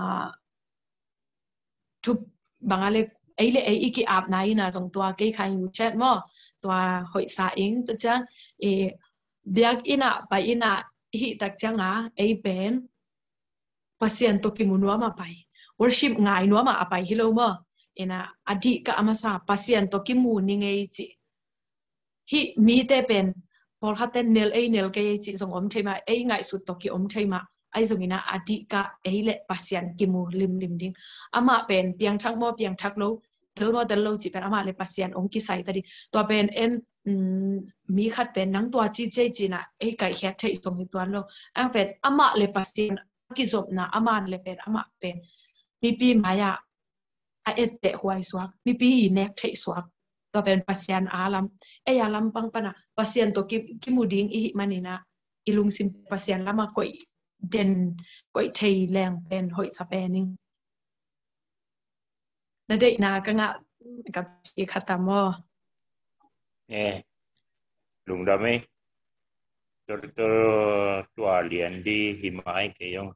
thup bang a le ei le ei i ki ap nai ina zong tua kei khan yu chet maw tua hoihsa ing. Tua ciang i biakinn ah pai in ah i hih tak ciang a ei pen Pasian tawh kimu nuam a pai, worship ngai nuam a pai hi lo maw. Ina a dih ka a masa Pasian tawh kimu ni ngei cih hih mite pen pawlkhatte nel ei nel kei ei cih zong om thei mah, ei ngaihsut tawh ki om thei mah. Ahi zongin ah a dih ka ei le Pasian kimu limlim ding. Amah pen piangthak maw piangthak lo, tel maw tel lo cih pen amah le Pasian ong kisai ta ding. Tua pen en, um, mi khat pen nang tua ci ciai cin ah ei kaihkhiat theih zong hi tuan lo. Ang pen amah le Pasian a kizopna, amah le pen amah pen mipi mai-ah a etteh huai suak, mipi i nek theih suak. Tua pen Pasian a lam, ei a lampang pana Pasian tawh ki, kimu ding i hih manin ah i lungsim Pasian lamah koih den, koih thei leng pen hoihsa pen ing. Na deihna ka ngah ka pi khat tam aw. Eh, lungdam ei. Tor tor tua lian di hi mai kei ong.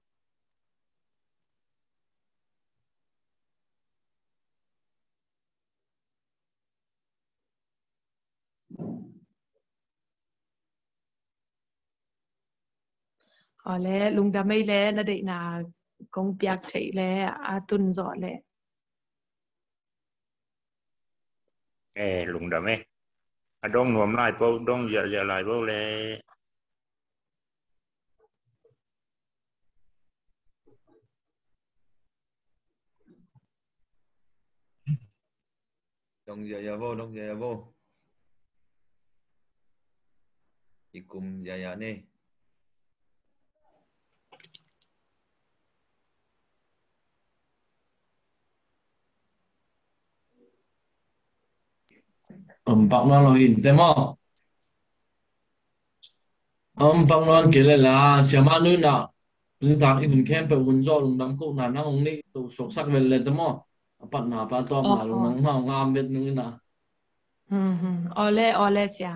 Aw le, lungdam ei le, na deihna kong piak theih le a tun zawh le. Eh, lungdam ei. A dong nuam lai po, dong ziahziah lai po le. Dong ziahziah vo, dong ziahziah vo. I kum ziahziah ni. Om pak nuam lo in te maw. Om pak nuam kei le la, siamah nu in ah tuni tak i hun khempeuh hun zawh lungdam kohna nang ong neih to suaksak vel le te maw. A patna pa tawpna lungdam hau ngam vet nung in ah. Aw le, aw le sia.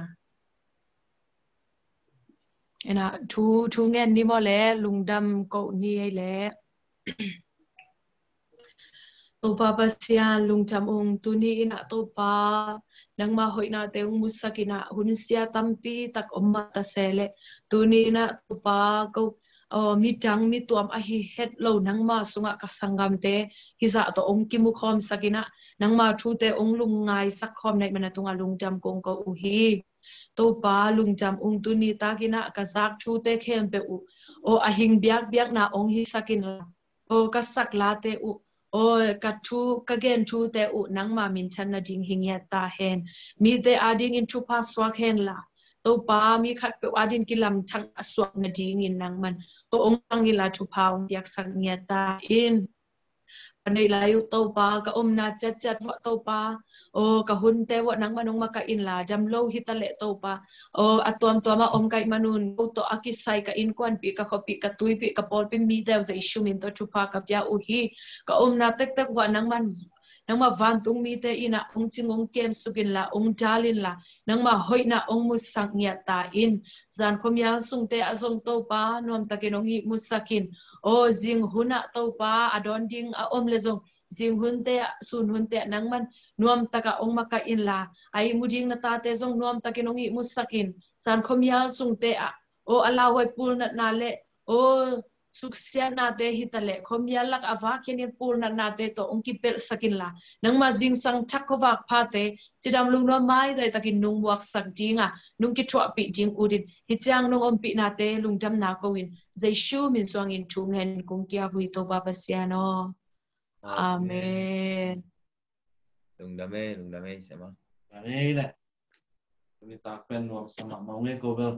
Ina thu, thu ngen ni maw le, lungdam koh ni ei le. Topa Pasian lungdam ung, tuni in ah Topa nangma hoihnate ung musak in ah, hun sia tampi tak om mah ta se le, tuni in ah Topa ko, aw, midang mituam ahi het lo nangma sungah ka sanggamte hizah tawh ong kimu khawmsak in ah, nangma thute ong lungngai sak khawm na hih man a tungah lungdam kong ko uh hi. Topa lungdam ung, tuni tak in ah ka zak thute khempeuh uh, aw, a hing biakbiakna ong hisak in la, aw, ka sak late uh, aw, ka thu, ka gen thute uh nangma minthan nading hi ngiat ta hen. Mite adingin thupha suak hen la, Topa mi khatpeuh adingin kilamthang a suak nadingin nangman, aw, ong tang in la thupha ong piaksak ngiat ta in. Ka neih lai uh Topa, ka omna ciatciat vuah Topa, aw, ka hunte vuah nangman ong makaih in la, dam lo hi ta leh Topa, aw, a tuamtuam a om ka hih man un, ko tawh a kisai ka innkuanpih, ka khuapih, ka tuipih, ka pawlpi mite uh Jesu min tawh thupha ka pia uh hi. Ka omna tektek vuah nangman, nangma vantung mite in ah ong cing ong kem suk in la, ong dal in la, nangma hoihna ong musak ngiat ta in. Zan khuamial sungte ah zong Topa nuamtakin ong ihmusak in. Aw, zing hun ah Topa a dawn ding a om le zong, zing hunte ah, sun hunte ah nangman nuamtak a ong makaih in la, a ihmu ding na tate zong nuamtakin ong ihmusak in. Zan khuamial sungte ah, aw, a lauhuai pulnatna le, aw, suksiatnate hi ta leh, khuamial lak a vak hianin pulnatnate tawh ong kipelhsak in la, nangma zingsang thak khuavak phate cidam lungnuam maidaitakin nung muaksak ding a, nung kithuahpih ding ut in, hih ciang nong ompihnate lungdamna ko in, Jesu min suangin thu ngen kong kiap uh hi Topa Pasian aw. Amen. Lungdam ei, lungdam ei, siamah. Amen. Tuni tak pen nuam sa mahmah ung ei ko bel.